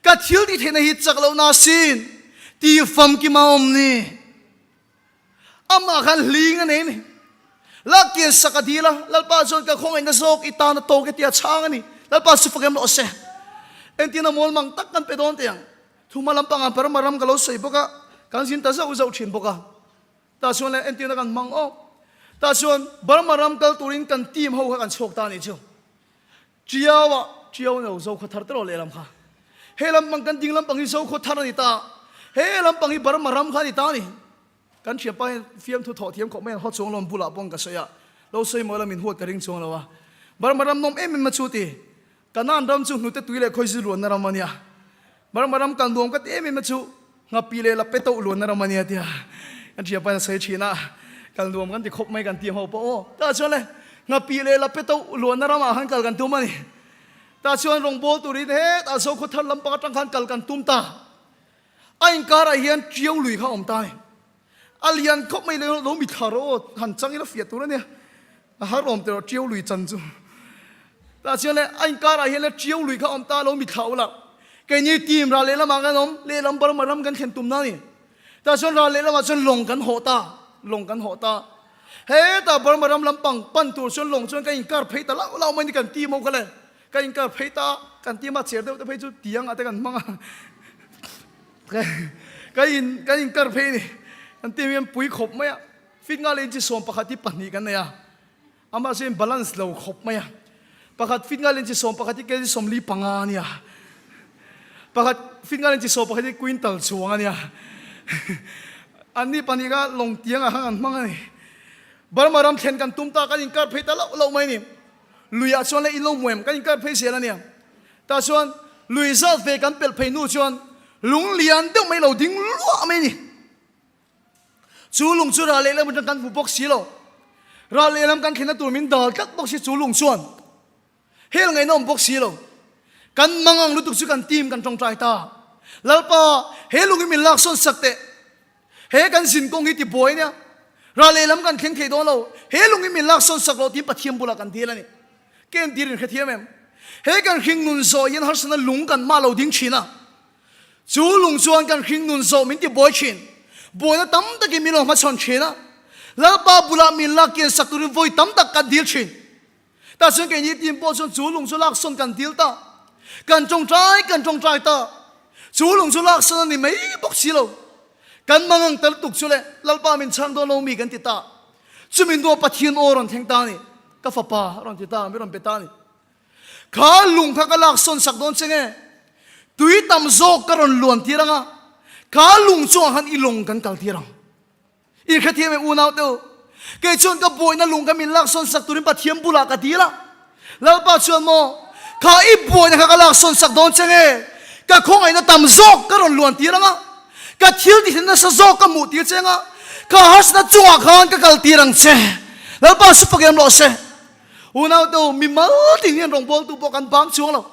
Ka thil tih theihna hi chak lohna asin tih famkim a awm ni. Amah khan hling a nei a ni. Lakian sak a dil a, Lalpa chuan ka khawngaihna zawk i tan a tawk e tih a chhang a ni. Lalpa chu fak em rawh se. Engtin a mawl mang tak kan pe dawn teh ang. Thuma lampangah Burma ram ka lo sawi bawk a, kan zin ta zauh zauh thin bawk a. Tah chuan le entirna kan hmang awk. Tah chuan Burma ram kal turin kan team ho kha kan chhuak ta a nih chu. Tiau ah, Tiau no, Zokhaw thar te rawh lehlam kha. He lampang kan ding lampang hi Zokhaw thar a ni ta. He lampang hi Burma ram kha a ni ta a ni. Kan thianpa hian fiamthu thawh thiam khawp mai an haw chuang lo an bulah pawh ka sawi a, lo sawi mawi la min huat ka ring chuang lo a. Burma ram nawm em em a chu ti. Kanaan ram chu hnute tui leh khawizu luanna ram a nia. Burma ram kal nuam ka ti em em a chu Nghapi leh Lape toh luanna ram a nia tia kan thianpa hian a sawi thin a, kal nuam kan ti khawp mai kan ti ho pawh aw. Tah chuan le Nghapi leh Lape toh luanna ramah khan kal kan tum a ni. Tah chuan rawngbawl turin hetah Zokhaw thar lampang atang khan kal kan tum ta. A inkarah hian Tiau lui kha a awm ta a ni. A lian khawp mai leh lo mithla rawh aw, han chang ila fiah tur a nia. A har awm teh rawh Tiau lui chan chu. Tah chuan le a inkarah hian le Tiau lui kha a awm ta lo mithla ula. Keini team ral lehlamah kan awm, lehlam Burma ram kan thlen tumna a ni. Tah chuan ral lehlamah chuan lawng kan hawh ta, lawng kan hawh ta. Hetah Burma ram lampang pan tur chuan lawng chuan kan inkar phei ta lauh lauh mai ni kan team ho kha le. Ka inkar phei ta, kan team a cher deuh te phei chu tiang ah te kan hmang a. Ka in kan inkar phei ni. Kan team hian pui khawp mai a. Fit nga leh inchi 11 hi pahnih kan nei a. Amah chu in balance lo khawp mai a. Pakhat fit nga leh inchi 11 hi kg 45 a nia. Pakhat fit nga leh inchi 11 hi quintal chuang a nia. Anni pahnih kha lawng tiang ah khan kan hmang a ni. Burma ram thlen kan tum ta, kan inkar phei ta loh loh mai ni. Luiah chuan le in lo hmu em? Kan inkar phei zel a nia. Tah chuan lui zat ve kan pelh phei hnu chuan lung lian deuh mai lo ding luah mai a ni. Chu lung chu ral lehlam atang kan hmu bawk si lo. Ral lehlam kan thlenna tur min dal tlat bawk si chu lung chuan hel ngaihna awm bawk si lo. Kan mang ang lutuk chu kan team kan tawngtai ta. Lalpa, he lung hi min laksawn sak teh. He kan zin kawng hi ti buai nia. Ral lehlam kan thleng thei dawn lo. He lung hi min laksawn sak lo tiin Pathian bulah kan dil a ni. Ke entir in hrethiam em? He kan hring nun zawh hian harsatna lung kan hmah lo ding thin a. Chu lung chuan kan hring nun zawh min ti buai thin. Buaina tam takin min lo hmachhawn thin a. Lalpa bulah min lak kian sak turin vawi tam tak kan dil thin. Tah chuan keini team pawh chuan chu lung chu laksawn kan dil ta. Kan tawngtai kan tawngtai ta. Chu lung chu laksawn a ni mai bawk si lo. Kan mangang ta lutuk chu le Lalpa min chhang dawn lo mi kan ti ta. Chumi hnuah Pathian aw rawn thleng ta a ni. Ka fapa a rawn ti ta, mi rawn pe ta a ni. Kha lung kha ka laksawn sak dawn che nge? Tui tam zawk ka rawn luan tir ang a, kha lung chungah khan i lawng kan kal tir ang. In hrethiam em unau te u? Kei chuan ka buaina lung kha min laksawn sak turin Pathian bulah ka dil a. Lalpa chuan maw, kha i buaina kha ka laksawn sak dawn che nge? Ka khawngaihna tam zawk ka rawn luan tir ang a, ka thil tihna nasa zawk ka hmuh tir che ang a, kha harsatna chungah khan ka kal tir ang che. Lalpa chu fak em rawh se. Unau te u, mimal tin hian rawngbawltu pawh kan bang chuang lo.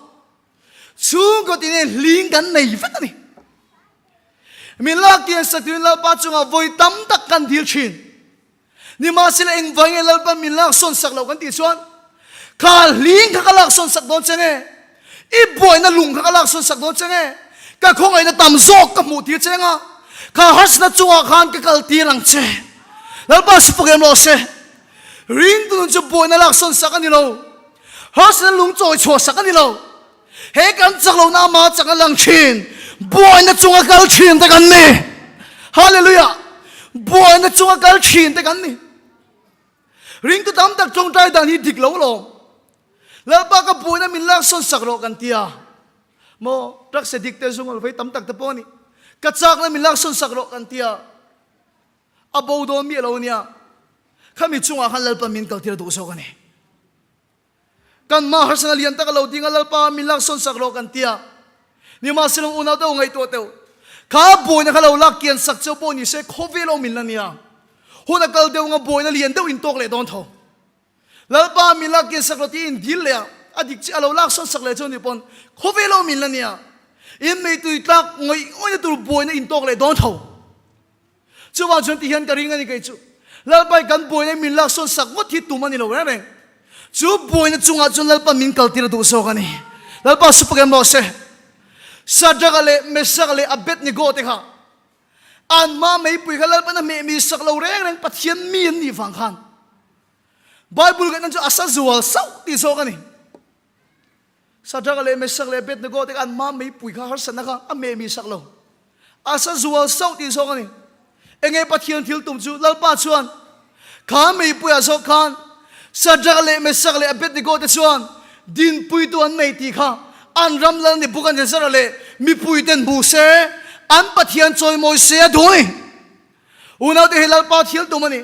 Chhungkaw tin hian hling kan nei vek a ni. Min lak tiang saktuin Lalpa chungah vawi tam tak kan dil thin. Nimahsela engvai nge Lalpa min lak sawn sak loh kan tih chuan, Kha hling kha ka lak sawn sak dawn che nge? I buaina lung kha ka lak sawn sak dawn che nge? Ka khawngaihna tam zawk ka hmuh tir che anga, kha harsatna chungah khan ka kal tir ang che. Lalpa si fak em rawh se. Ringtu nun chu buaina lak sawn sak a ni lo. Harsatna lung chawi chhuah sak a ni lo. He kan chak lohna ama chak a lang thin. Buaina chunga kal thin te kan ni. Hallelujah! Buaina chunga kal thin te kan ni. Ringtu tam tak tawngtai dan hi dik lo lawm. Lalpa ka buaina min laksawn sak rawh kan tia. Maw, truck se dik te zung alvei tam tak te pawh a ni. Ka chakna min laksawn sak rawh kan tia. A bo dawn miah lo nia. Khami chungah khan Lalpa min kaltir duh zawk a ni. Kan mah harsana lian tak a lo ding a, Lalpa min laksawn sak rawh kan ti a. Nimahsela unau deuh ngaihtuah teuh. Kha buaina kha lo lak kian sak cheu pawh ni se khawvel awm in la nia. Hun a kal deuh anga buaina lian deuh in tawk leh dawn tho. Lalpa min lak kian sak lo tiin in dil leh a, a dik chiah a lo lak sawn sak leh chu ni pawn khawvel awm in la nia. In meitui tlak ngawih ngawihna tur buaina in tawk leh dawn tho. Chuvang chuan ti hian ka ring a ni kei chu. Lalpa kan buaina min lak sawn sak ngawt hi tum a ni lo reng reng. Chu buaina chungah chuan Lalpa min kaltir a duh zawk a ni. Lalpa su pakem rawh se. Shadrach-a leh Meshach-a leh Abednego te kha an hma meipui kha Lalpan a hmeh mi sak lo reng reng Pathian mi an nih vang khan Bible kan chu a sa zual sauh tih zawk a ni. Sadraka leh Mesak leh Abednego te kha an hma meipui kha harsatna kha a meh mi sak lo. A sa zual sauh tih zawk a ni. Enge Pathian thil tum chu Lalpa chuan kha meipuiah zawk khan Sadraka leh Mesak leh Abednego te chuan dinpuitu an nei tih kha an ram lal Nebuchadnezzar leh mipui ten hmu se an Pathian chawimawi se a duh a ni. Unaute hi Lalpa thil tum a ni.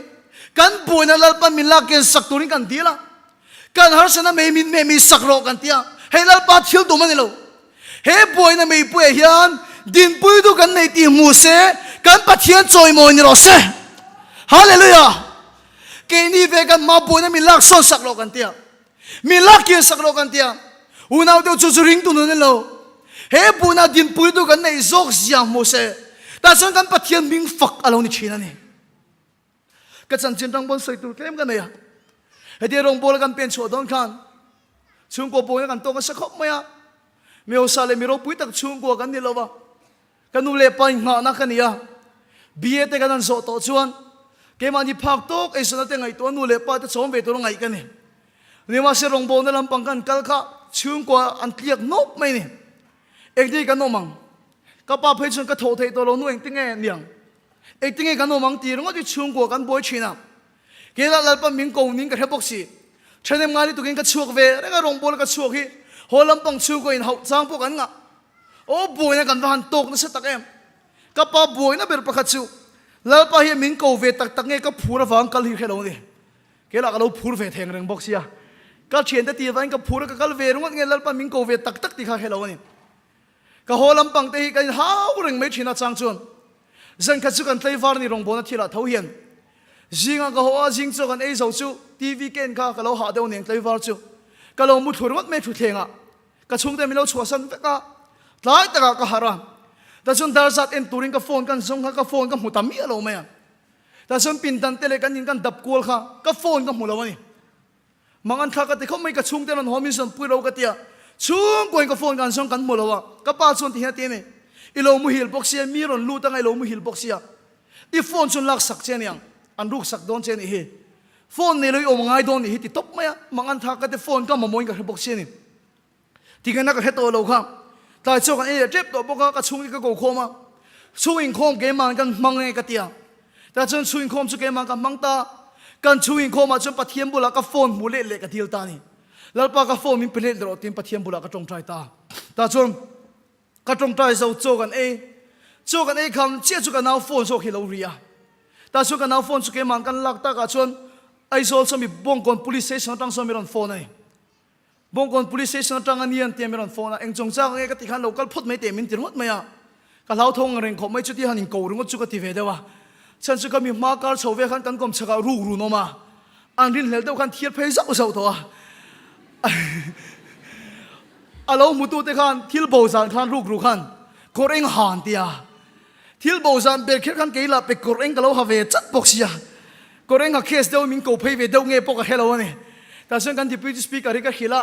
Kan buaina Lalpan min lak ken sak turin kan dil a. Kan harsatna mei min meh mi sak rawh kan ti a. Hei Lalpa thil tum a ni lo. He buaina meipuiah hian dinpuitu kan nei tih hmu se, kan Pathian chawimawi ni rawh se. Hallelujah! Keini ve kan hma buaina min lak sawn sak rawh kan ti a. Mi lak kir sak rawh kan ti a. Unau deuh chu chu ringtu nun a ni lo. He buhna dinpuitu kan neih zawk zia hmu se, tah chuan kan Pathian hming fak a lo ni thin a ni. Ka chanchin rang pawn sawi tur tlem ka nei a. Hetia rawngbawla kan pen chhuah dawn khan chhungkua buaina kan tawk nasa khawp mai a. Mi hausa leh mi ropui tak chhungkua kan ni lo va. Ka nu leh pa inghahna ka ni a, BA te kan han zawh tawh chuan keimahni phak tawk eizawnna te ngaihtuah nu leh pa te chawm ve tur a ngaih ka ni. Nimahse rawngbawlna lampang kan kal kha chhungkua an tliak nawp mai ni. Engtin kan awm ang? Ka pa phei chuan ka thawh theih tawh lo nu engtinge niang? Engtinge kan awm ang ti ringawt hi chhungkua kan buai thin a. Keilah Lalpa min ko ning ka hre bawk si. Thenem ngai lutukin ka chhuak ve reng a rawngbawla ka chhuak hi haw lampang chhungkua inhauh chang pawh kan ngah. Aw buaina kan va han tawk nasa tak em. Ka pa buaina ber pakhat chu Lalpa hian min ko ve tak tak nge ka phur avang kal hi hre lo a ni. Keilah ka lo phur ve theng reng bawk sia. Ka thiante tih avangin ka phur a ka kal ve ringawt nge Lalpa min ko ve tak tak tih kha hre lo a ni. Ka haw lampang te hi ka inhau reng mai thin a chang chuan zankhat chu kan tlaivar ni rawngbawlna thilah tho hian zinga ka haw a zing chaw kan ei zo chu TV ken kha ka lo hah deuh nen tlaivar chu ka lo mu thlu ringawt mai thutthlengah Ka chhungte min lo chhuahsan vek a, tlai takah ka harh a. Tah chuan dar zat en turin ka phone kan zawng kha ka phone ka hmu ta miah lo mai a. Tah chuan pindan te leh kan in kan dap kual kha ka phone ka hmu lo a ni. Mangan thla ka ti khawp mai ka chhungte rawn haw min zawn pui lo ka ti a. Chhungkuain ka phone kan zawng kan hmu lo a. Ka pa chuan ti hian a ti a ni, I lo muhil bawk sia, mi rawn lut anga i lo muhil bawk sia. I phone chuan lak sak che aniang, an ruk sak dawn che a nih hi. Phone nei lo i awm ngai dawn nih hi ti tawp mai a, mangan tha ka ti phone ka mamawhin ka hre bawk si a ni. Tingaina ka hre tawh lo kha. Tlai chaw kan ei leh tep tawh bawk a, ka chhung hi ka ko khawm a. Chhung inkhawm keimah kan hmang nge ka ti a. Tah chuan chhung inkhawm chu keimah ka hmang ta. Kan chhung inkhawmah chuan Pathian bulah ka phone hmu let leh ka dil ta a ni. Lalpa ka phone min pe let leh rawh tiin Pathian bulah ka tawngtai ta. Tah chuan Ka tawngtai zo chaw kan ei. Chaw kan ei kham chiah chu ka nau phone zawk hi lo ri a. Tah chuan ka nau phone chu keimah kan lak takah chuan Aizawl sawmi Bawngkawn Police Station atang chuan mi rawn phone a ni. Bawngkawn Police Station atang a ni an tia mi rawn phone a. Eng chungchang nge ka ti khan lo kal phawt mai teh min ti ringawt mai a. Ka hlauthawng ang reng khawp mai chuti han inko ringawt chu ka ti ve deuh a. Chhan chu ka mi hma kar chho ve khan kan kawm chhakah ruk run awm a. An rinhlelh deuh khan thiar phei zauh zauh tawh a. A lo hmutute khan thil bo zan khan rukru khan kawr eng ha an ti a. Thil bo zan ber kher khan kei lah pe kawr eng ka lo ha ve chat bawk sia. Kawr eng ha case deuh min ko phei ve deuh nge pawh ka hre lo a ni. Tah chuan kan Deputy Speaker hi ka hrilh a,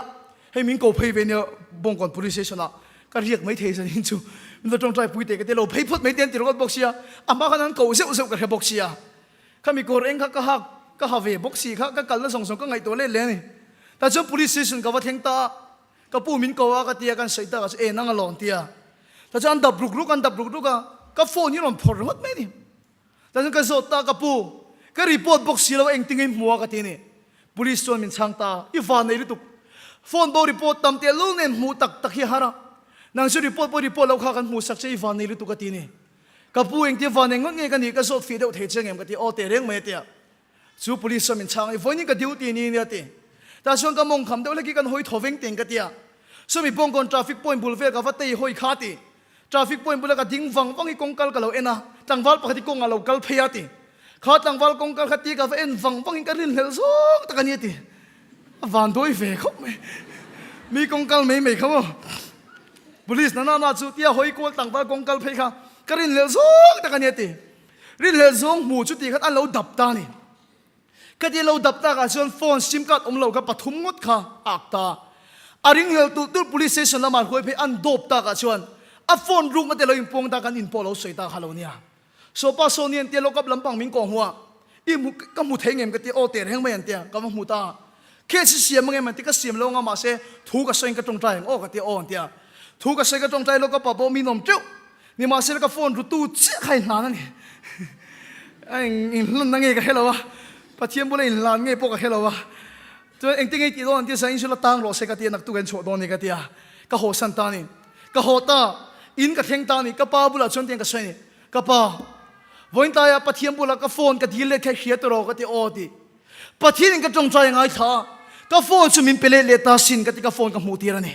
hei min ko phei ve nia Bawngkawn Police Station ah ka riak mai thei zanin chu min lo tawngtai pui teh ka ti lo phei phawt mai te an ti ringawt bawk sia. A hma khan an ko zeuh zeuh ka hre bawk sia. Khami kawr eng kha ka hak ka ha ve bawk si kha ka kalna zawng zawng ka ngaihtuah let leh a ni. Tah chuan Police Station ka va thleng ta a. Ka pu min ko a ka ti a, kan sawi tak a chu e nang a lawn ti a. Tah chuan an dap ruk ruk an dap ruk ruk a, ka phone hi rawn phawrh ringawt mai a ni. Tah chuan ka zawt ta a, ka pu, ka report bawk si lo a engtin nge i hmu a ka ti a ni. Police chuan min chhang ta a, i van nei lutuk. Phone bo report tam tehlul nen hmuh tak tak hi a har a, nang chu report pawh report lo kha kan hmuh sak che i van nei lutuk a ti a ni. Ka pu engtia van eng ngawt nge ka nih ka zawt fih deuh thei che ngem ka ti a, aw teh reng mai a ti a. Chu police chuan min chhang a, i vawiin ka duty ni nia ti. Tah chuan ka mawng kham deuh hlek hi kan hawi thaw veng teng ka ti a. Sawmi Bawngkawn traffic point bul vel ka va tei hawi kha ti. Traffic point bula ka ding vang vang hi kawng kal ka lo en a, tlangval pakhat hi kawngah lo kal phei a ti. Kha tlangval kawng kal kha ti ka va en vang vangin ka rinhlelh zawng tak a ni a ti. A van dawi ve khawp mai. Mi kawng kal mai mai kha maw. Police na na na chu tia hawi kual tlangval kawng kal phei kha ka rinhlelh zawng tak a ni a ti. Rinhlelh zawng hmu chu ti khan an lo dap ta a ni. Ka ti lo dap takah chuan phone sim card awm lo kha pathum ngawt kha a ak ta. A ringhlel tulh tulh police station lamah hruai phei an dawp takah chuan a phone rukna te lo inpuang ta kan in pawh lo sawi ta kha lo nia. Sawpa saw ni an tia lockup lampang min kawh hmuh a, i hmu ka hmu thei ngem ka ti aw teh reng mai an tia ka va hmu ta. Case i siam angem an ti ka siam lo anga mahse thu ka sawiin ka tawngtai ang aw ka ti aw an tia. Thu ka sawi ka tawngtai lockup ah pawh mi nawm teuh. Nimahsela ka phone rutu chiah kha inhlan a ni. A eng inhlanna nge ka hre lo a, Pathian bula inhlan nge pawh ka hre lo a. Chuan engtin nge i tih dawn an ti a, Zain chu la tang rawh se ka ti a, naktuk ah in chhuah dawn a ni ka ti a, ka haw san ta a ni. Ka haw ta, in ka thleng ta a ni, ka pa bulah chuan tiang ka sawi a ni, Ka pa, vawiin tlaiah Pathian bulah ka phone ka dil let kha i hria tawh rawh ka ti a, aw ti. Pathian in ka tawngtai a ngaithla a, ka phone chu min pe let leh ta sin ka ti ka phone ka hmuh tir a ni.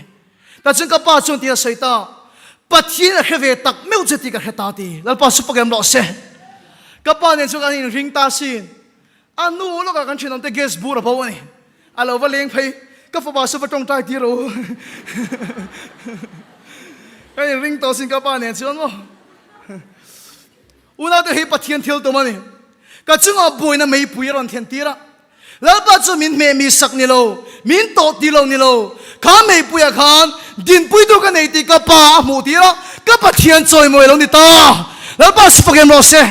Tah chuan ka pa chuan ti a sawi ta, Pathian a hre ve tak meuh che tih ka hre ta ti. Lalpa chu pakem rawh se. Ka pa nen chuan kan inring ta sin. A nu lawkah kan thenawmte gas bur a bo a ni. A lo va leng phei, ka fapa chu va tawngtai tir rawh u. Kan inring tawh sin ka pa nen chuan maw. Unaute hi Pathian thil tum a ni. Ka chungah buaina meipui a rawn thlen tir a. Lalpa chu min hmeh mi sak ni lo, min tawh ti lo ni lo. Kha meipuiah khan dinpuitu ka nei tih ka Pa a hmuh tir a, ka Pathian chawimawi a lo ni ta. Lalpa chu fakem rawh se.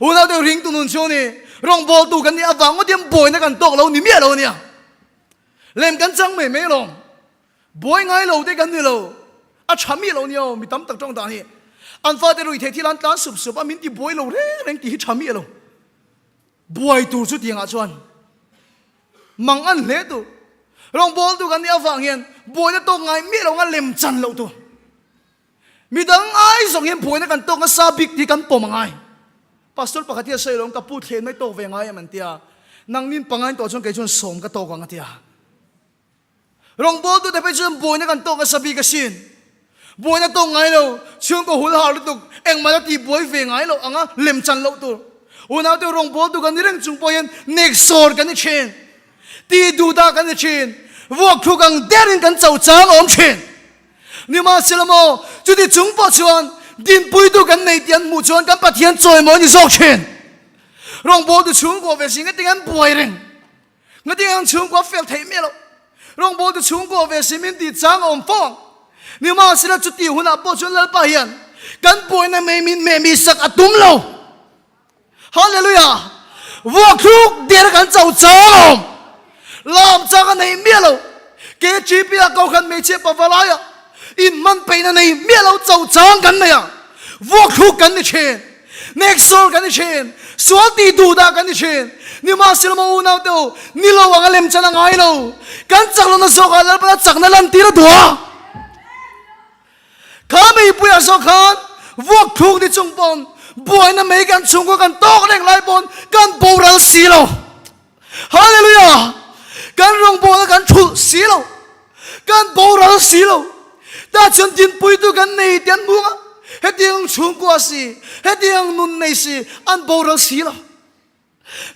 Unaute ringtu nun chu a ni. Rawngbawltu kan nih avang ngawt hian buaina kan tawk lo ni miah lo a nia. Lem kan chang mai mai alawm. Buai ngai lo te kan ni lo. A tha mi lo nia aw, mi tam tak tawng dan hi. An fate rui theih thil an tlan sup sup a, min ti buai lo reng reng tih hi tha mi lo. Buai tur chu tiangah chuan mang an hle tur. Rawngbawl tu kan nih avang hian buaina tawk ngai miah lo anga lem chan loh tur. Midang ai zawng hian buaina kan tawk nasa bik tih kan pawm a ngai. Pastor pakhat hi a sawi lo, ka pu thlen mai tawk ve ngai em an tia. Nangnin pangain tawh chuan kei chuan sawm ka tawk ang a tia. Rawngbawltute phei chuan buaina kan tawk nasa bik asin. Buaina tawk ngai lo, chhungkaw hul har lutuk, engmah la tih buai ve ngai loh anga lem chan loh tur. Unaute rawngbawltu kan ni reng chung pawh hian neksawr kan ni thin, tih duhdah kan ni thin, vuak thluk ang derin kan cho chang a awm thin. Nimahsela maw, chuti chung pawh chuan dinpuitu kan nei tih an hmuh chuan kan Pathian chawimawi a ni zawk thin. Rawngbawltu chhungkaw ve si ngatinge an buai reng. Ngatinge ang chhungkua fel theih miah loh? Rawngbawltu chhungkua ve si min tih chang a awm fo ang. Nimahsela chuti hunah pawh chuan Lalpa hian kan buaina mai min hmeh mi sak a tum lo. Hallelujah! Vuak thluk der kan cho chang a awm. Lam chang a nei miah lo. KGP ah Kohhran hmeichhia pavalai ah inhman peihna nei miah lo cho chang kan nei a. Vuak thluk kan ni thin. Neksawr kan ni thin, sual tih duh dah kan ni thin. Nimahsela maw unaute u, ni lo ang a lem chan a ngai lo. Kan chak lohna zawkah Lalpan a chakna lantir a duh a. Kha meipuiah zawk khan vuak thluk ni chung pawn buaina mei kan chhungkaw kan tawk reng lai pawn kan boral si lo. Hallelujah! Kan rawngbawlna kan thulh si lo. Kan boral si lo. Tah chuan dinpuitu kan nei tih an hmu a, hetiang chhungkua si, hetiang nun nei si, an boral si lo.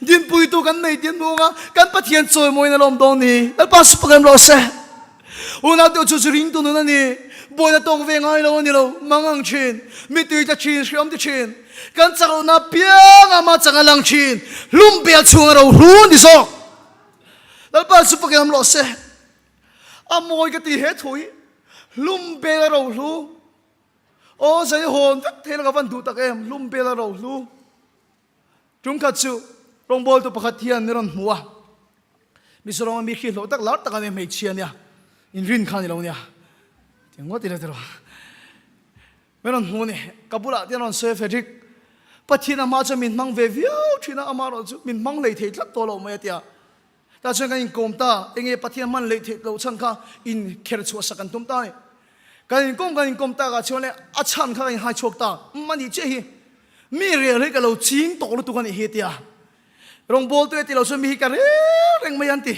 Dinpuitu kan nei tih an hmu a, kan Pathian chawimawina lawm dawn ni. Lalpa supakem rawh se. Unau te chu chu ringtu nun a ni. Buaina tawk ve ngai lo a ni lo. Mangang thin, mitui tla thin, hreawm ti thin. Kan chak lohna piang ama chang a lang thin. Hlum bel chhung a ro hlu a ni zawk. Lalpa chu pakem rawh se. A mawi ka ti he thu hi. Hlum bel a ro hlu. Aw zai hawn vek thei la ka van duh tak em. Hlum bel a ro hlu. Tumkhat chu rawngbawltu pakhat hian min rawn hmu a, Mizoram a mi khi hlawh tak lar tak a nia hmeichhia nia, inrin kha a ni lo nia, ti ngawt ila tiraw. Min rawn hmu a ni, ka bulah te an rawn sawi a Frederick, Pathian a hma chuan min hmang ve viau thin a, amaherawh chu min hmang hlei thei tlat tawh lo mai a ti a. Tah chuan kan inkawm ta, enge Pathian hman leh theih loh chhan kha inkher chhuah sak kan tum ta a ni. Kan inkawm kan inkawm takah chuan le a chhan kha kan inhai chhuak ta, umm a nih chiah hi, mi rel hi ka lo ching tawh lutuk a nih hi tia rawngbawltu e ti lo chuan mi hi ka rel reng mai an ti.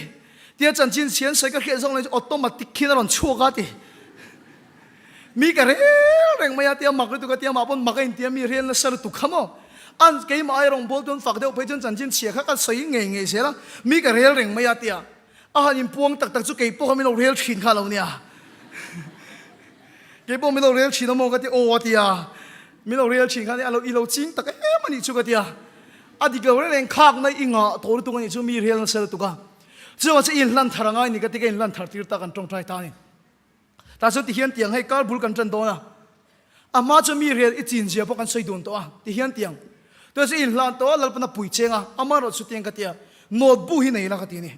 Tia chanchin chhian sawi ka hriat zawng leh chu automatic khian a rawn chhuak a ti. Mi ka rel reng mai a tia mak lutuk a tia mah pawn mak a intia mi rel nasa lutuk kha maw? An keimah ai rawngbâwl chuan fak deuh phei chuan chanchin chhia kha ka sawi ngei ngei zel a, mi ka rel reng mai a tia a han inpuang tak tak chu kei pawh kha min lo rel thin kha a lo nia. Kei pawh min lo rel thin a maw ka ti aw a tia min lo rel thin kha a nia a lo i lo ching tak em a nih chu ka tia a dik lo reng reng khakna i ngah tawh lutuk a nih chu mi rel nasa lutuk a chuvang chu i inhlan thar a ngai ni ka ti ka inhlan thar tir ta kan tawngtai ta a ni. Tah chuan tihian tiang hei kar bul kan tan dawn a, a hma chuan mi rel i chin zia pawh kan sawi dun tawh a, tihian tiang tunah chuan i inhlan tawh a, Lalpan a pui cheng a, amaherawh chu tiang ka ti a, note bu hi nei la ka ti a ni.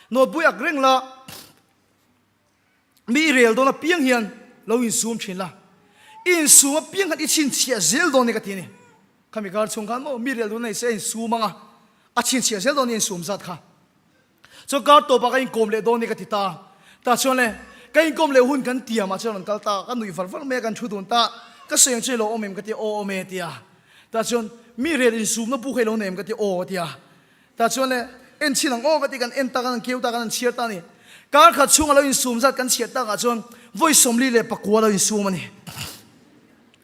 Note bu hi ak reng la, mi i rel dawn apiang hian lo insum thin la, i insum apiang khan i chhinchhiah zel dawn ni ka ti a ni. Khami kar chhung khan maw mi rel dawn nei se a insum ang a, a chhinchhiah zel dawn ni a insum zat kha. Chuan kar tawpah ka inkawm leh dawn ni ka ti ta. Tah chuan le, ka inkawm leh hun kan tiamah chuan rawn kal ta, ka nuih var var mai a, kan thu dun ta, ka sawi ang chu i lo awm em ka ti a, aw awm e ti a. Tah chuan mi rel insumna bu kha i lo nei em ka ti a, aw ti a. Tah chuan le, en chhin ang aw ka ti, kan en ta, kan han keu ta, kan han chhiar ta a ni. Kar khat chhunga lo insum zat kan chhiar takah chuan vawi 44 lo insum a ni.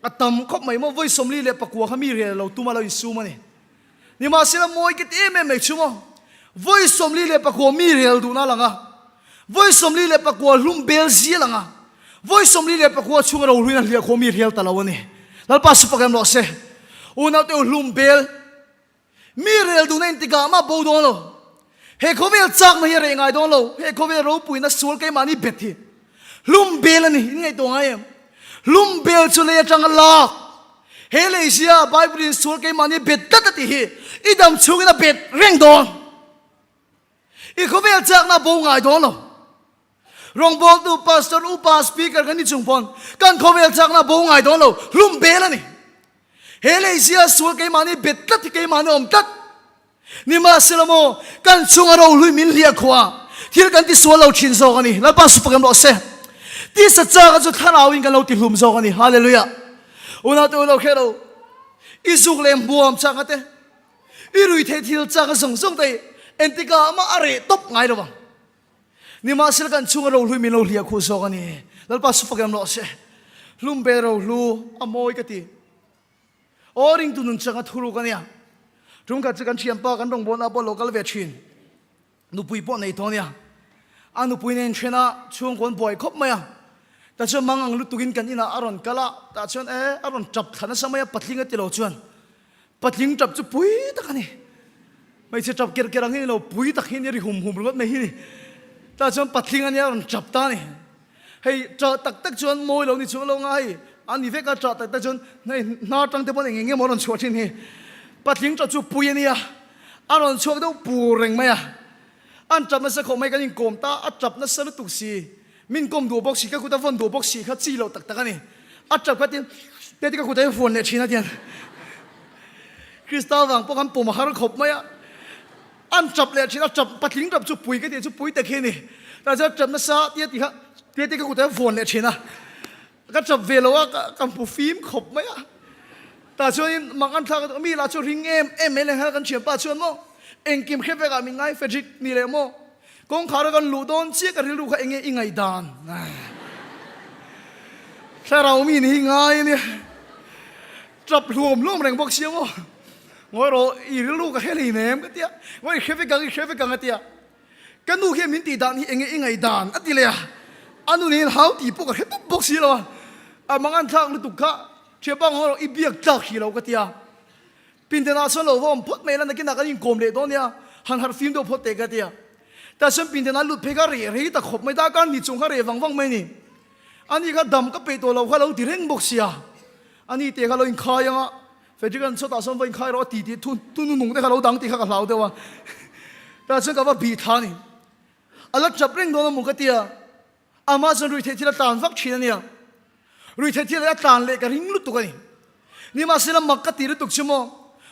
A tam khawp mai maw, vawi 44 kha mi rel lo tuma lo insum a ni. Nimahsela mawi ka ti em em mai chu maw? Vawi 44 mi rel duhna a lang a, vawi 44 hlum bel zia a lang a, vawi 44 chhunga rohluin a hliah khawh mi rel ta lo a ni. Lalpa su pak em rawh se. Unaute u hlum bel mi rel duhna intikah mah bo dawn lo. He khawvel chakna hi a reh ngai dawn lo. He khawvel ropuina sual keimahni bet hi hlum bel a ni. In ngaihtuah ngai em? Hlum bel chu lei atanga lak. He lei zia Bible in sual keimahni bet tlat a tih hi i dam chhungin a bet reng dawn. I khawvel chakna a bo ngai dawn lo. Rawngbawltu, pastor, upa, speaker kan ni chung pawn kan khawvel chakna a bo ngai dawn lo. Hlum bel a ni. He lei zia sual keimahni bet tlat hi keimahni awm tlat. Nimahsela maw, kan chunga rohlui min hliah khua, thil kan ti sual lo thin zawk a ni. Lalpa su pakem rawh se. Tisa chaka chu thlarauin kan lo ti hlum zawk a ni. Hallelujah. Unau te unau kher lo, i zuk leh hmuam chaka te, i rui theih thil chaka zawng zawng te entikah mah a reh tawp ngai lo vang. Nimahsela kan chunga rohlui min lo hliah khuh zawk a ni. Lalpa su pakem rawh se. Hlum be rohlu a mawi ka ti. Aw ringtu nun changa thuruk a nia. Tum khat chu kan thianpa kan rawngbawlna pawh lo kal ve thin. Nupui pawh nei tawh a nia. A nupui nen then a chhungkawn buai khawp mai a. Tah chuan mang ang lutukin kan inah a rawn kal a, tah chuan e a rawn tap thla nasa mai a patling a ti lo chuan. Patling tap chu pui tak a ni. Hmeichhe tap kerh kerh ang hi ni lo, pui tak hi a ni, ri hum hum ringawt mai hi ni. Tah chuan patling a nia a rawn tap ta a ni. Hei ṭah tak tak chuan mawi lo ni chuang lo nga hei a ni vek a, ṭah tak tak chuan hei hnar ṭang te pawn eng eng nge maw a rawn chhuah ṭhin hi. Patling ṭah chu pui a nia, a rawn chhuak deuh pur reng mai a. An ṭap nasa khawp mai kan inkawm ta, a ṭap nasa lutuk si, min kawm duh bawk si, ka kut a vawn duh bawk si kha chi loh tak tak a ni. A ṭap kha tin te te ka kut a vuan leh ṭhin a tian Krista vang pawh khan pawm a har khawp mai a. An tap leh thin a, tap patling tap chu pui ka tih chu pui tak hi a ni. Tah chuan tap nasa tia tih kha tia tih ka kutah hian vawn leh thin a, ka tap ve lo a, ka hmu fim khawp mai a. Tah chuanin mak an thlak a, mi lah chu ring em em mai leh nghal kan thianpa chuan maw engkim hre vekah min ngai Frederick ni leh maw kawngkhar a kan luh dawn chiah ka rilru kha enge i ngaihdan thlarau mi ni hi ngai a nia. Tap hluam hluam reng bawk sia maw? Ngawi rawh, i rilru ka hre hlei nem ka ti a. Ngawi i hre vek ang, i hre vek ang a ti a. Ka nu hian min tih dan hi enge i ngaih dan a ti leh a. A nu nen hau tih pawh ka hre tawp bawk si lo a. A mangan thlak lutuk kha thianpa ngawi rawh, i biak tlak hrih lo ka ti a. Pindanah chuan lo va awm phawt mai la, nakinah kan inkawm leh dawn nia, han harh fim deuh phawt teh ka ti a. Tah chuan pindanah lut phei kha reh rei ta khawp mai, darkar ni chung kha reh vang vang mai a ni. Ani kha dam ka peih tawh lo kha lo ti reng bawk sia. Ani te kha lo inkhai ang a, Frederick an chawtah sawn va inkhai rawh a ti tih thu thu nunung te kha lo dang tih kha ka hlau deuh a. Tah chuan ka va bih thla a ni. A la tap reng dawn a mu ka ti a, amah chuan ruihtheih thil a tlan vak thin a nia. Ruihtheih thil a tlan leh ka ring lutuk a ni. Nimahsela mak ka ti lutuk chu maw,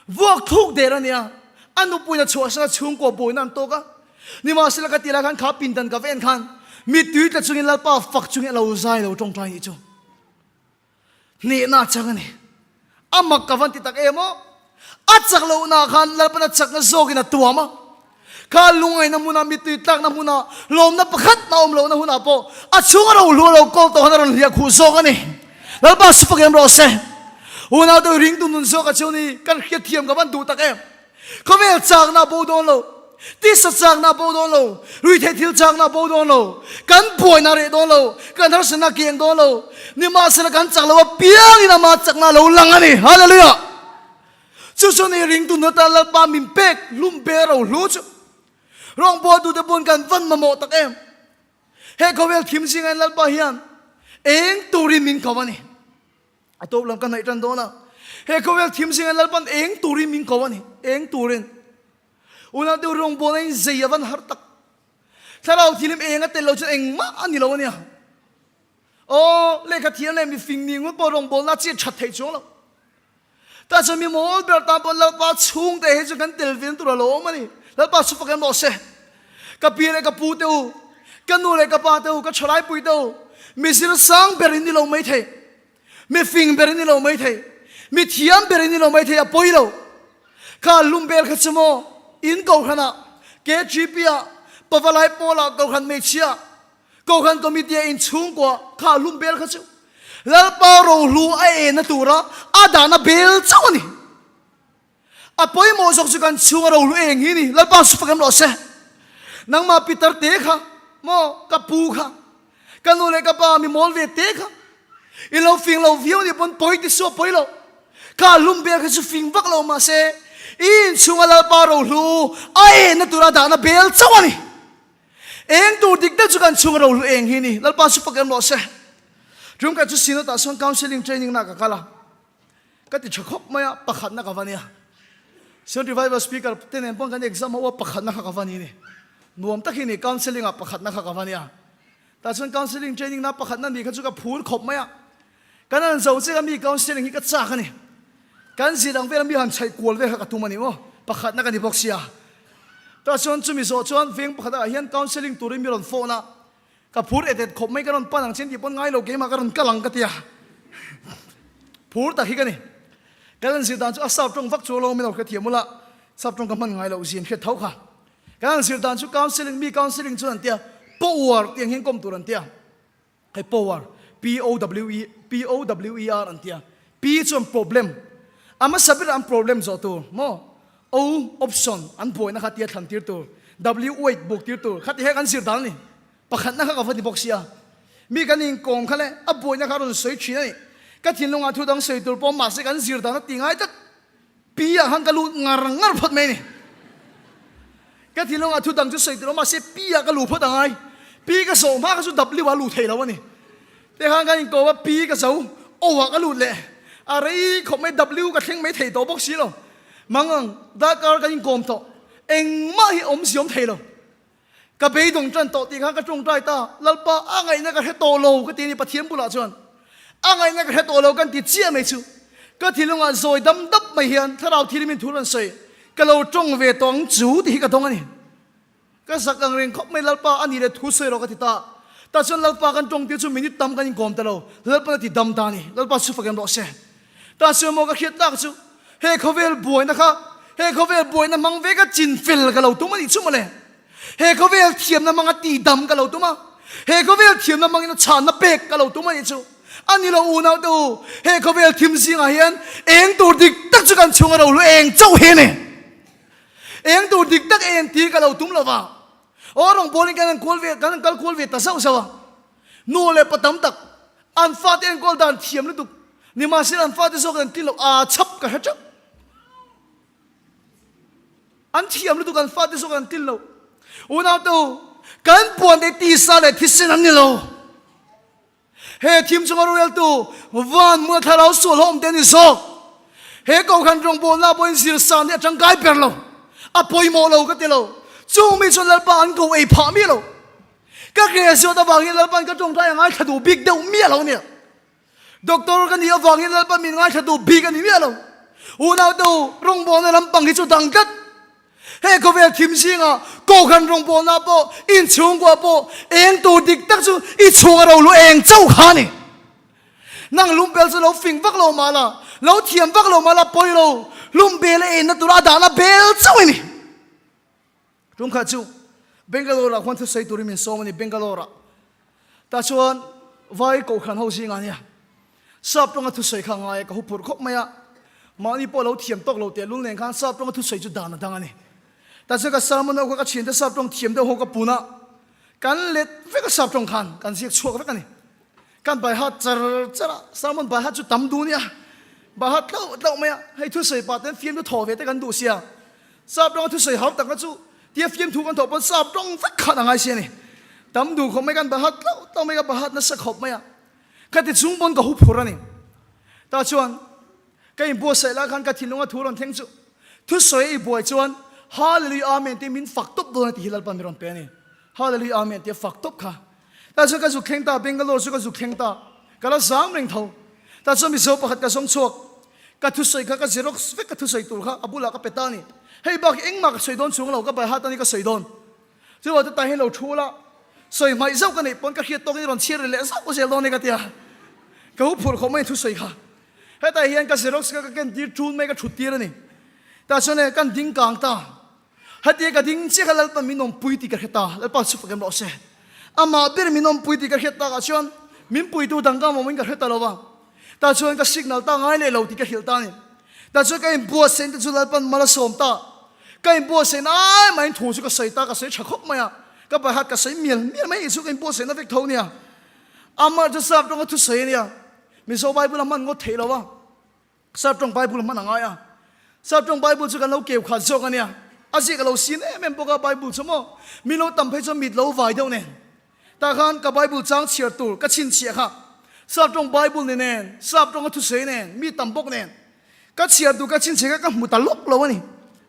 vuak thluk der a nia, a nupuiin a chhuahsan a chhungkaw buaina an tawk a. Nimahsela ka ti lai khan kha pindan ka va en khan mittui tla chungin Lalpa fak chungin a lo zai lo tawngtai nih chu. Hnehna a chak a ni. A mak ka van ti tak em aw. A chak lohna khan Lalpan a chakna zawkin a tuam a. Kha lungngaihna hmuna mittui tlakna hmuna lawmna pakhat a awm lohna hunah pawh a chhunga rohlu a lo kawl tawh khan a rawn hliah khuh zawk a ni. Lalpa su fak em rawh se. Unau te ringtu nun zawk a chu ni kan hriatthiam ka van duh tak em. Khawvel chakna a bo dawn lo, tisa chakna a bo dawn lo, ruihtheih thil chakna a bo dawn lo, kan buaina a reh dawn lo, kan harsatna a keng dawn lo, nimahsela kan chak lo apiangin ama chakna a lo lang a ni. Hallelujah! Chu chu ni ringtu nu atan Lalpa min pek hlum pe ro hlu chu. Rawngbawltute pawn kan van mamawh tak em. He khawvel thim zingah Lalpa hian eng turin min ko a ni. A tawp lam ka hnaih tan dawn a. He khawvel thim zingah Lalpan eng turin min ko a ni. Eng turin. Unau deuh rawngbawlna in zei a van har tak. Thlarau thilim eng a tel lo chuan engmah a ni lo a nia. Aw, lehkha thiam leh mifing ni ngut pawh rawngbawlna chet that theih chuang lo. Tah chuan mi mawl ber tan pawh Lalpa chhungte hi chu kan tel ve na tur a lo awm a ni. Lalpa chu fak em rawh se. Ka pi leh ka pu te u, ka nu leh ka pa te u, ka thalaipui te u, mi zir sang ber in ni lo mai thei, mi fing ber in ni lo mai thei, mi thiam ber in ni lo mai thei a pawi lo. Kha lum bel kha chu maw in kohhranah, KGP ah, Pavalai pawlah, kohhran hmeichhia, Kohhran Committee a inchhungkua kha hlum bel kha chu Lalpa rohlu a enna tura a dahna bel chauh a ni. A pawimawh zawk chu kan chhunga rohlu eng hi ni. Lalpa chu fak em rawh se. Nangmah Peter te kha maw ka pu kha ka nu leh ka pa mi mawl ve te kha i lo fing lo viau nih pawn pawi ti suah pawi lo. Kha hlum bel kha chu fing vak lo mahse i inchhunga Lalpa rohlu a enna tura dahna bel chauh a ni. Eng tur dik deuh chu kan chhung ro hlu eng hi ni. Lalpa chu fak em rawh se. Tum ka chu Synod ah sawn counselling training na ka kal a. Ka ti tha khawp mai a, pakhat na ka va nia. Synod revival speaker te nen pawn kan exam ho a, pakhat na kha ka va ni ni. Nuam tak hi ni counselling ah pakhat na kha ka va nia. Tah chuan counselling training na pakhat na ni kha chu ka phur khawp mai a. Kan han zo chiah a mi counselling hi ka chak a ni. Kan zir ang vel a mi han chhaih kual vel kha ka tum a ni maw. Pakhatna ka ni bawk sia. Tah chuan chumi zawh chuan veng pakhat ah hian counselling turin mi rawn phone a, ka phur et et khawp mai ka rawn pan ang che tih pawn ngai lo keimah ka rawn kal ang ka ti a. Phur tak hi ka ni. Kan han zir dan chu a sap tawng vak chu alawm in lo hrethiam ula, sap tawng ka hman ngai loh zin hriat tho kha. Kan han zir dan chu counselling mi counselling chuan an tia, power tih ang hian kawm tur an tia. Hei power, P-O-W-E, P-O-W-E-R an tia. P chuan problem, a hmasa berah an problem zawh tur maw? O, option, an buaina kha tia thlan tir tur, W, weight buk tir tur, khati hian kan zir dan a ni. Pakhatna kha ka va ni bawk sia. Mi kan inkawm kha le a buaina kha a rawn sawi thin a ni. Ka thinlungah thu dang sawi tur pawh mahse kan zir dan a ti ngai tlat. Pi ah khan ka lut ngar ngar phawt mai a ni. Ka thinlungah thu dang chu sawi tur awm mahse pi ah ka luh phawt a ngai. Pi ka zawh hma kha chu W ah luh theih lo a ni. Te khan kan inko a pi ka zo O ah ka lut leh a rei khawp mai W ka thleng mai thei tawh bawk si lo. Mangang darkar kan inkawm tawh engmah hi awmzia awm thei lo. Ka beidawng tan tawh tih khan ka tawngtai ta, Lalpa a ngaihna ka hre tawh lo ka ti a ni Pathian bulah chuan. A ngaihna ka hre tawh lo kan ti chiah mai chu. Ka thinlungah zawi dam dap mai hian thlarau thil min thu rawn sawi, ka lo tawng ve tawh ang chu tih hi ka dawng a ni. Ka zak ang reng khawp mai Lalpa a nih leh thu sawi rawh ka ti ta. Tah chuan Lalpa kan tawng tir chu minute tam kan inkawm ta lo, Lalpan a ti dam ta a ni. Lalpa chu fak em rawh se. Tah chuan maw ka hriat tak chu he khawvel buaina kha he khawvel buaina hmang ve ka chin fel ka lo tum a nih chu mawle. He khawvel thiamna hmanga tihdam ka lo tum a, he khawvel thiamna hmangin a chhanna pek ka lo tum a nih chu. A ni lo unau te u, he khawvel thim zingah hian eng tur dik tak chu kan chhunga rohlu eng chauh hi a ni. Eng tur dik tak en tir ka lo tum lo va. Aw rawngbawlin kan han kual ve, kan han kal kual ve ta zauh zauh a. Nu leh pa tam tak an fate enkawl dan thiam lutuk nimahsela an fate zawk an tlin loh aa chhap ka hre teuh. An thiam lutuk an fate zawk an tlin loh. Unau te u, kan puan te tisa leh thisen an ni lo. He thim chunga roreltu van hmuna thlarau sual ho awm te a ni zawk. He Kohhran rawngbawlna pawhin zir san hi a tangkai ber lo. A pawimawh lo ka ti lo. Chung mi chuan Lalpa an ko ei phah miah lo. Ka graduate avang hian Lalpa'n ka tawngtai a ngaithla duh bik deuh miah lo nia. Doctor ka nih avang hian Lalpa'n min ngaithla duh bik a ni miah lo. Unau te u, rawngbawlna lampang hi chu dang tlat. He khawvel thim zingah Kohhran rawngbawlna pawh, inchhungkua pawh eng tur dik tak chu i chhunga ro lu eng chauh kha a ni. Nang lumbel chu lo fing vak lo mah la, lo thiam vak lo mah la pawi lo, lumbel a enna tura a dahna bel chauh i ni. Tum khat chu Bangalore ah khuan thusawi turin min sawm a ni, Bangalore ah. Tah chuan vai kohhran ho zingah nia sap tawnga thusawi kha a ngai a, ka huphurh khawp mai a. Mahni pawh lo thiam tawk lo tehlul nen khan sap tawnga thusawi chu dan a dang a ni. Tah chuan ka sermon ho kha ka thiante sap tawng thiam deuh ho ka pun a, kan let vek a sap tawng khan kan ziak chhuak vek a ni. Kan baihat char char a, sermon baihat chu tam duh nia, baihat tlauh tlauh mai a, hei thusawi pah ten fiamthu thaw ve te kan duh sia. Sap tawnga thusawi hau takna chu tia fiamthu kan thawh pawn sap tawng vek khan a ngai si a ni. Tam duh khawp mai kan bahat tlauh tlauh mai ka bahat nasa khawp mai a, ka ti chung pawn ka hu phur a ni. Tah chuan ka inbuatsaih lai khan ka thinlunga thu rawn thleng chu thusawi i buai chuan Hallelujah Amen tia min fak tawp dawn a ti hi Lalpa mi rawn pe a ni. Hallelujah Amen tia fak tawp kha. Tah chuan ka zuk thleng ta, Bangalore chu ka zuk thleng ta, ka la zam reng tho. Tah chuan Mizo pakhat ka zawng chhuak, ka thusawi kha ka xerox vek ka thusawi tur kha a bulah ka pe ta a ni. Hei bak hi engmah ka sawi dawn chuang lo, ka by heart a ni ka sawi dawn. Chuvang chu tah hian lo thu la, sawi hmaih zauh ka neih pawn ka hriat tawkin i rawn chhiar ri leh zauh zel dawn a ni ka ti a. Ka hu phurh khawp mai thusawi kha. Hetah hian ka xerox kha ka ken tir ṭun mai ka ṭhut tir a ni. Tah chuan e kan ding kang ta. Heti ka ding chiah kha Lalpa min awmpui tih ka hre ta, Lalpa chu fakem rawh se. Amah ber min awmpui tih ka hriat takah chuan min puitu dang ka awm in ka hre ta lo va. Tah chuan ka signal ta ngai leh lo tih ka hrilh ta a ni. Tah chuan ka inbuatsaih te chu Lalpan mal a sawm ta. Ka inbuatsaih ai maiin thu chu ka sawi ta, ka sawi tha khawp mai a. Ka baihat ka sawi mial mial mai chu ka inbuatsaihna vek tho nia. Amah chu sap tawnga thusawi a nia. Mizo Bible a hman ngawt theih lo a. Sap tawng Bible hman a ngai a. Sap tawng Bible chu kan lo keu khat zawk a nia. A ziak a lo sin em em bawk a Bible chu maw. Mi lo tam phei chuan mit lo vai deuh nen. Tah khan ka Bible chang chhiar tur ka chhinchhiah kha. Sap tawng Bible ni nen, sap tawnga thusawi nen, mi tam bawk nen. Ka chhiar tur ka chhinchhiah kha ka hmu ta lawk lo a ni.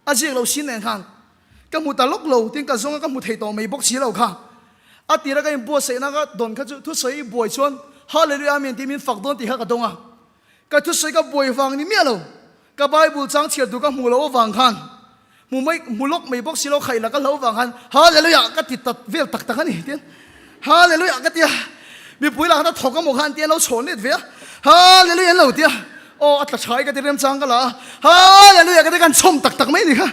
A ziak lo sin nen khan. Ka hmu ta lawk lo tin ka zawnga ka hmu thei tawh mai bawk si lo kha. A tira ka inbuatsaihna ka dawn kha chu thusawi i buai chuan Hallelujah Amen tih min fak dawn tih kha ka dawng a. Ka thusawi ka buai vang ni miah lo, ka Bible chang chhiar tur ka hmuh loh avang khan, hmu mai, hmu lawk mai bawk si lo, khaih la ka hlo vang khan Hallelujah ka ti tat vel tak tak a ni tian Hallelujah ka ti a, mipui lah khan a thawk amaw khan tian lo chhawn let ve a, Hallelujah an lo ti a, aw a tla tha i ka ti remchang ka la a, Hallelujah ka ti kan chhawm tak tak mai ni kha,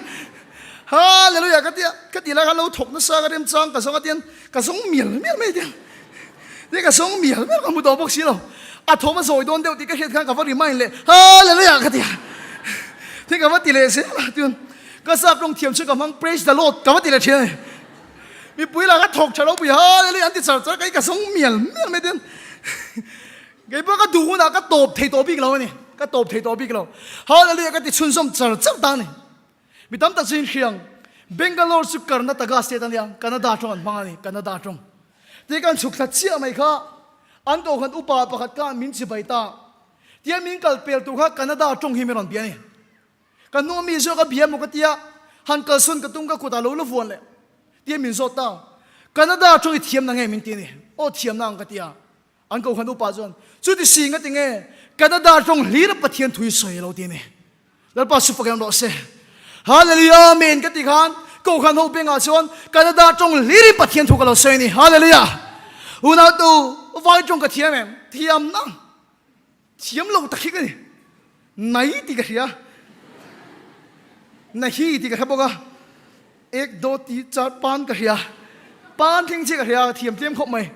Hallelujah ka ti a, ka ti lai khan lo thawk nasa ka remchang ka zawng a tian ka zawng mial mial mai tian. Ni ka sawng mial mial ka hmu tawh bawk si lo. A thawm a zawi dawn deuh tih ka hriat khan ka va remind leh Hallelujah ka ti a. Tin ka va ti leh zel a tun ka sap tawng thiam chu ka hmang praise the Lord ka va ti leh thin a ni. Mipui lah ka thawk tha lo pui Hallelujah an ti char char kei ka sawng mial mial mai tin kei pawh ka duh hunah ka tawp thei tawh bik lo a ni. Ka tawp thei tawh bik lo. Hallelujah ka ti chhunzawm char char ta a ni. Mi tam tak chu inhriang Bangalore chu Karnataka state a nia, Kannada tawng an hmang a ni, Kannada tawng. Tia kan chhuk thla chiah mai kha an kohhran upa pakhat khan min chibai ta. Tia min kal pel tur kha Kannada tawng hi min rawn bia a ni. Ka hnung ami zawk a bia emaw ka tia, han kalsawn ka tum ka kutah lo la vuan leh. Tia min zawt ta. Kannada tawng i thiam na nge min ti a ni. Aw thiam na ang ka tia. An kohhran upa chuan, Chuti si nga ti nge Canada tawng hlir a Pathian thu i sawi lo ti a ni. Lalpa chu fak em rawh se. Hallelujah Amen ka ti khan kohhran ho bengah chuan Canada tawng hlirin Pathian thu ka lo sawi a ni. Hallelujah. Unautu vai tawng ka thiam em? Thiam nang. Thiam lo tak hi ka ni. Nai tih ka hria. Nahi tih ka hre bawk a. Ek do ti char pan ka hria. Pan thleng chiah ka hria, ka thiam tlem khawp mai.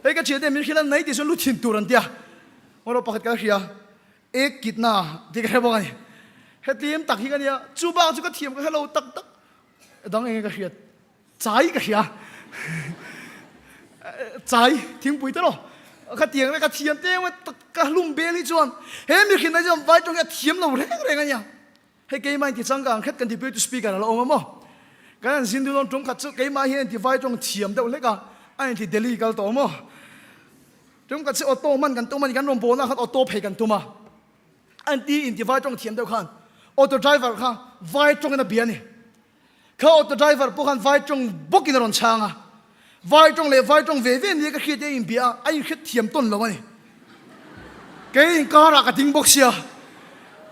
Hei ka thiante min hrilh a, nai tih chuan lu thin tur an tia. Ngaw pakhat ka hria. Ek kitna tih ka hre bawk a ni. Hetlem tak hi ka nia. Chu bak chu ka thiam ka hre lo tak tak. Dang enge ka hriat. Chai ka hria. Chai thingpui te lo. Ka tiang le ka thiam te ka hlum bel hi chuan he mi hrin na chuan vai tawng hi a thiam lo reng reng a nia. Hei keimah in ti changkang khet kan deputy speaker a lo awm a maw. Kan han zin dun awm tum khat chu keimah hian ti vai tawng thiam deuh hlek a, a inti Delhi kal tawh maw. Tum khat chu auto hman kan tum a ni kan rawn bawlna khan auto phei kan tum a. An ti inti vai tawng thiam deuh khan auto driver kha vai tawngin a bia a ni. Kha auto driver pawh khan vai tawng bawkin a rawn chhang a, vai tawng leh vai tawng ve ve nia ka hriat hi a inbia a, a inhriat thiam tawn lo a ni. Kei inkarah ka ding bawk sia,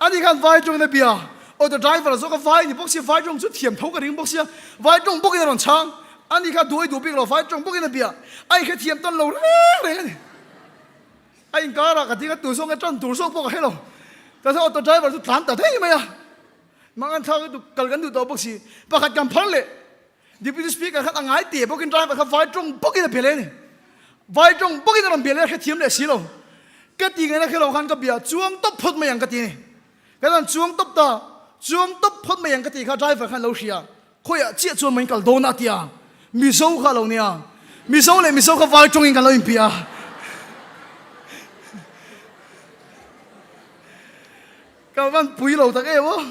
ani khan vai tawngin a bia, auto driver zawk a vai ni bawk sia, vai tawng chu thiam tho ka ring bawk sia, vai tawng bawkin a rawn chhang, ani kha duai duh bik lo, vai tawng bawkin a bia, a inhriat thiam tawn lo reng reng a ni. A inkarah ka ding a, tur zawk nge tan tur zawk pawh ka hre lo, ka chuan auto driver chu tlan ta daih mai a. Mangan thlak lutuk kal kan duh tawh bawk si. Pakhat kan phar leh. Deputy Speaker khan a ngai teh bawkin driver kha vai tawng bawkin a bia leh a ni. Vai tawng bawkin a rawn bia leh a hrethiam leh si lo. Ka ti ngaihna khe lo khan ka bia chuang tawp phawt mai ang ka ti a ni. Kan rawn chuang tawp ta, chuang tawp phawt mai ang ka ti kha driver khan lo hria. Khawiah chiah chuan main kal dawn a ti a, Mizo kha a lo nia. Mizo leh Mizo kha vai tawngin kan lo inpiah a. Ka van pui lo tak em aw.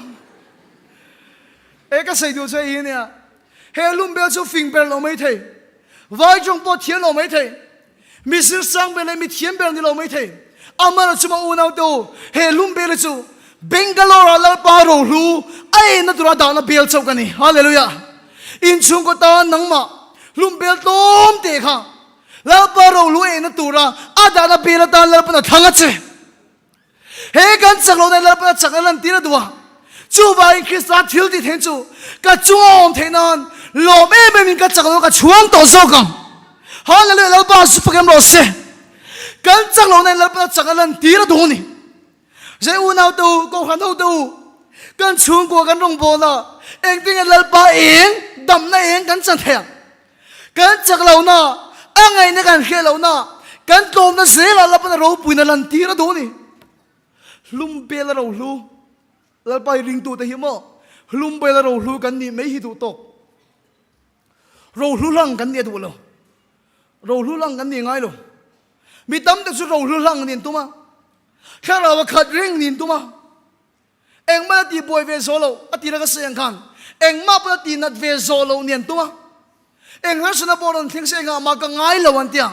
E ka sawi duh chu hei hi nia, he lumbel chu fing ber lo mai thei, vai tawng pawh thiam lo mai thei, mi zirsang ber leh mi thiam ber ni lo mai thei. Amara chu ma unau te u, he lumbel hi chu Bangalore ah Lalpa rohlu a enna tura dahna bel chauh ka ni. Hallelujah! Inchhungkaw tan nangmah lumbel tlawm teh kha Lalpa rohlu a enna tura a dahna bel atan Lalpan a thlang a che. He kan chak lohna Lalpan a chakna lantir a duh a, chuvangin Krista thil tih theih chu ka chunga awm theih nan lawm em em in ka chak lohna ka chhuang tawh zawk ang. Hallelujah Lalpa chu fak em rawh se. Kan chak lohna Lalpan a chakna lantir a duh a ni. Zai unau te u, kohhran ho te u, kan chhungkua kan rawngbawlna engtin nge Lalpa eng damna eng kan chan theih ang? Kan chak lohna, a ngaihna kan hriat lohna, kan tlawmna zelah Lalpan a ropuina lantir a duh a ni. Hlum bel a rohlu, Lalpa hi ringtute hi maw hlum bel a rohlu kan nih mai hi duh tawk. Rohlu hlang kan nih a duh lo. Rohlu hlang kan nih ngai lo. Mi tam tak chu rohlu hlang nin tum a, thlarau a khat reng nin tum a. Engmah a tihbuai ve zawh loh a tih laka sawi ang khan engmah pawh a tihnat ve zawh loh ni an tum a. Eng harsatna pawh rawn thleng se engah mah ka ngai lo an ti a.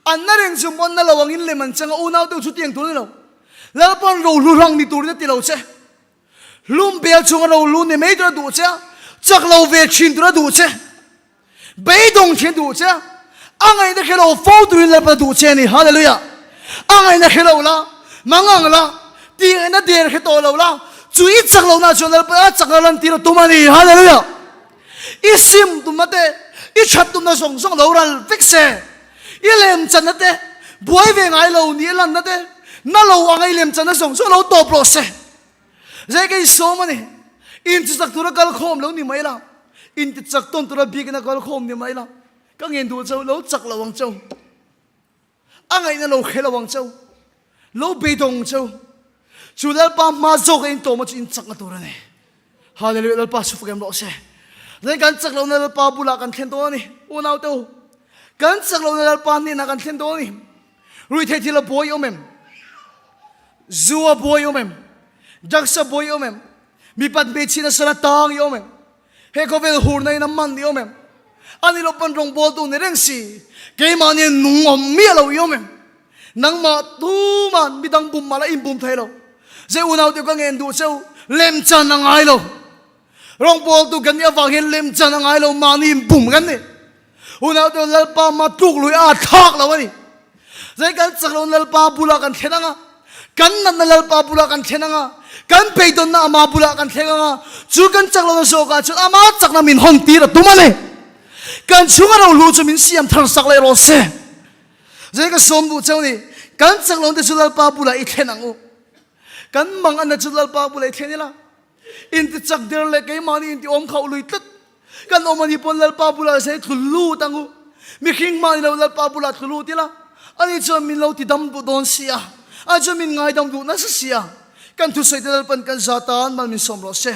An na reng chung pawn na lo angin lem an chang a, unau deuh chu tiang tur a ni lo. Lalpa'n rohlu hlang ni turin a ti lo che. Hlum bel chunga rohlu ni mai tur a duh che a, chak lo ve thin tur a duh che. Beidawng thin duh che a, a ngaihna hre lo fo turin Lalpa duh che a ni. Hallelujah! A ngaihna hre lo la, mangang la, tih ngaihna der hre tawh lo la, chu i chak lohna chuan Lalpa a chakna lantir a tum a ni. Hallelujah! I sim tumna te, i that tumna zawng zawng lo ral vek se, i lemchanna te, buai ve ngai lo ni a lanna te, na lo anga i lemchanna zawng zawng lo tawp rawh se. Zai ka insawm a ni. Intichak tura kal khawm lo ni mai la, intichak tawn tura biakina kal khawm ni mai la, ka ngen duh cheu, lo chak lo ang cheu, a ngaihna lo hre lo ang cheu, lo beidawng cheu, chu Lalpa hma zawk a intawm a chu inchakna tur a ni. Hallelujah, Lalpa chu fakem rawh se. Zai kan chak lohna Lalpa bulah kan thlen dawn a ni. Unau te u, kan chak lohna Lalpa hnenah kan thlen dawn a ni. Ruihtheih thil a buai awm em? Zu a buai awm em? Drugs a buai awm em? Mipat hmeichhia nasa la tang i awm em? He khawvel hurna in a man i awm em? Ani lo pawn rawngbawltu ni reng si, keimahni nung awm miah lo i awm em? Nangmah tuman midang bum mah la inbum thei lo. Zai unau te ka ngen duh cheu, lemchan a ngai lo. Rawngbawltu kan nih avang hian lemchan a ngai lo, mahni inbum kan ni. Unau te Lalpa ma tluk lui a thlak lo a ni. Zai kan chak lo Lalpa bulah kan thlen anga, kan natna Lalpa bulah kan thlen anga, kan beidawnna ama bulah kan thleng anga, chu kan chak lohna zawkah chuan ama chakna min hawn tir a tum a ni. Kan chhunga rohlu chu min siam thar sak leh rawh se. Zai ka sawm duh cheu ni, kan chak lohna te chu Lalpa bulah i thlen ang u. Kan mang anna chu Lalpa bulah i thlen ila. Inti chak der leh keimahni inti awm khauh lui tlat. Kan awm a nih pawn Lalpa bulah zai tlu lut ang u. Mihring hma ni lo Lalpa bulah tlu lut ila, ani chuan min lo ti dam duh dawn si a, ani chuan min ngaidam duh nasa si a. Kan thusawi te Lalpan kan za tan mal min sawm rawh se.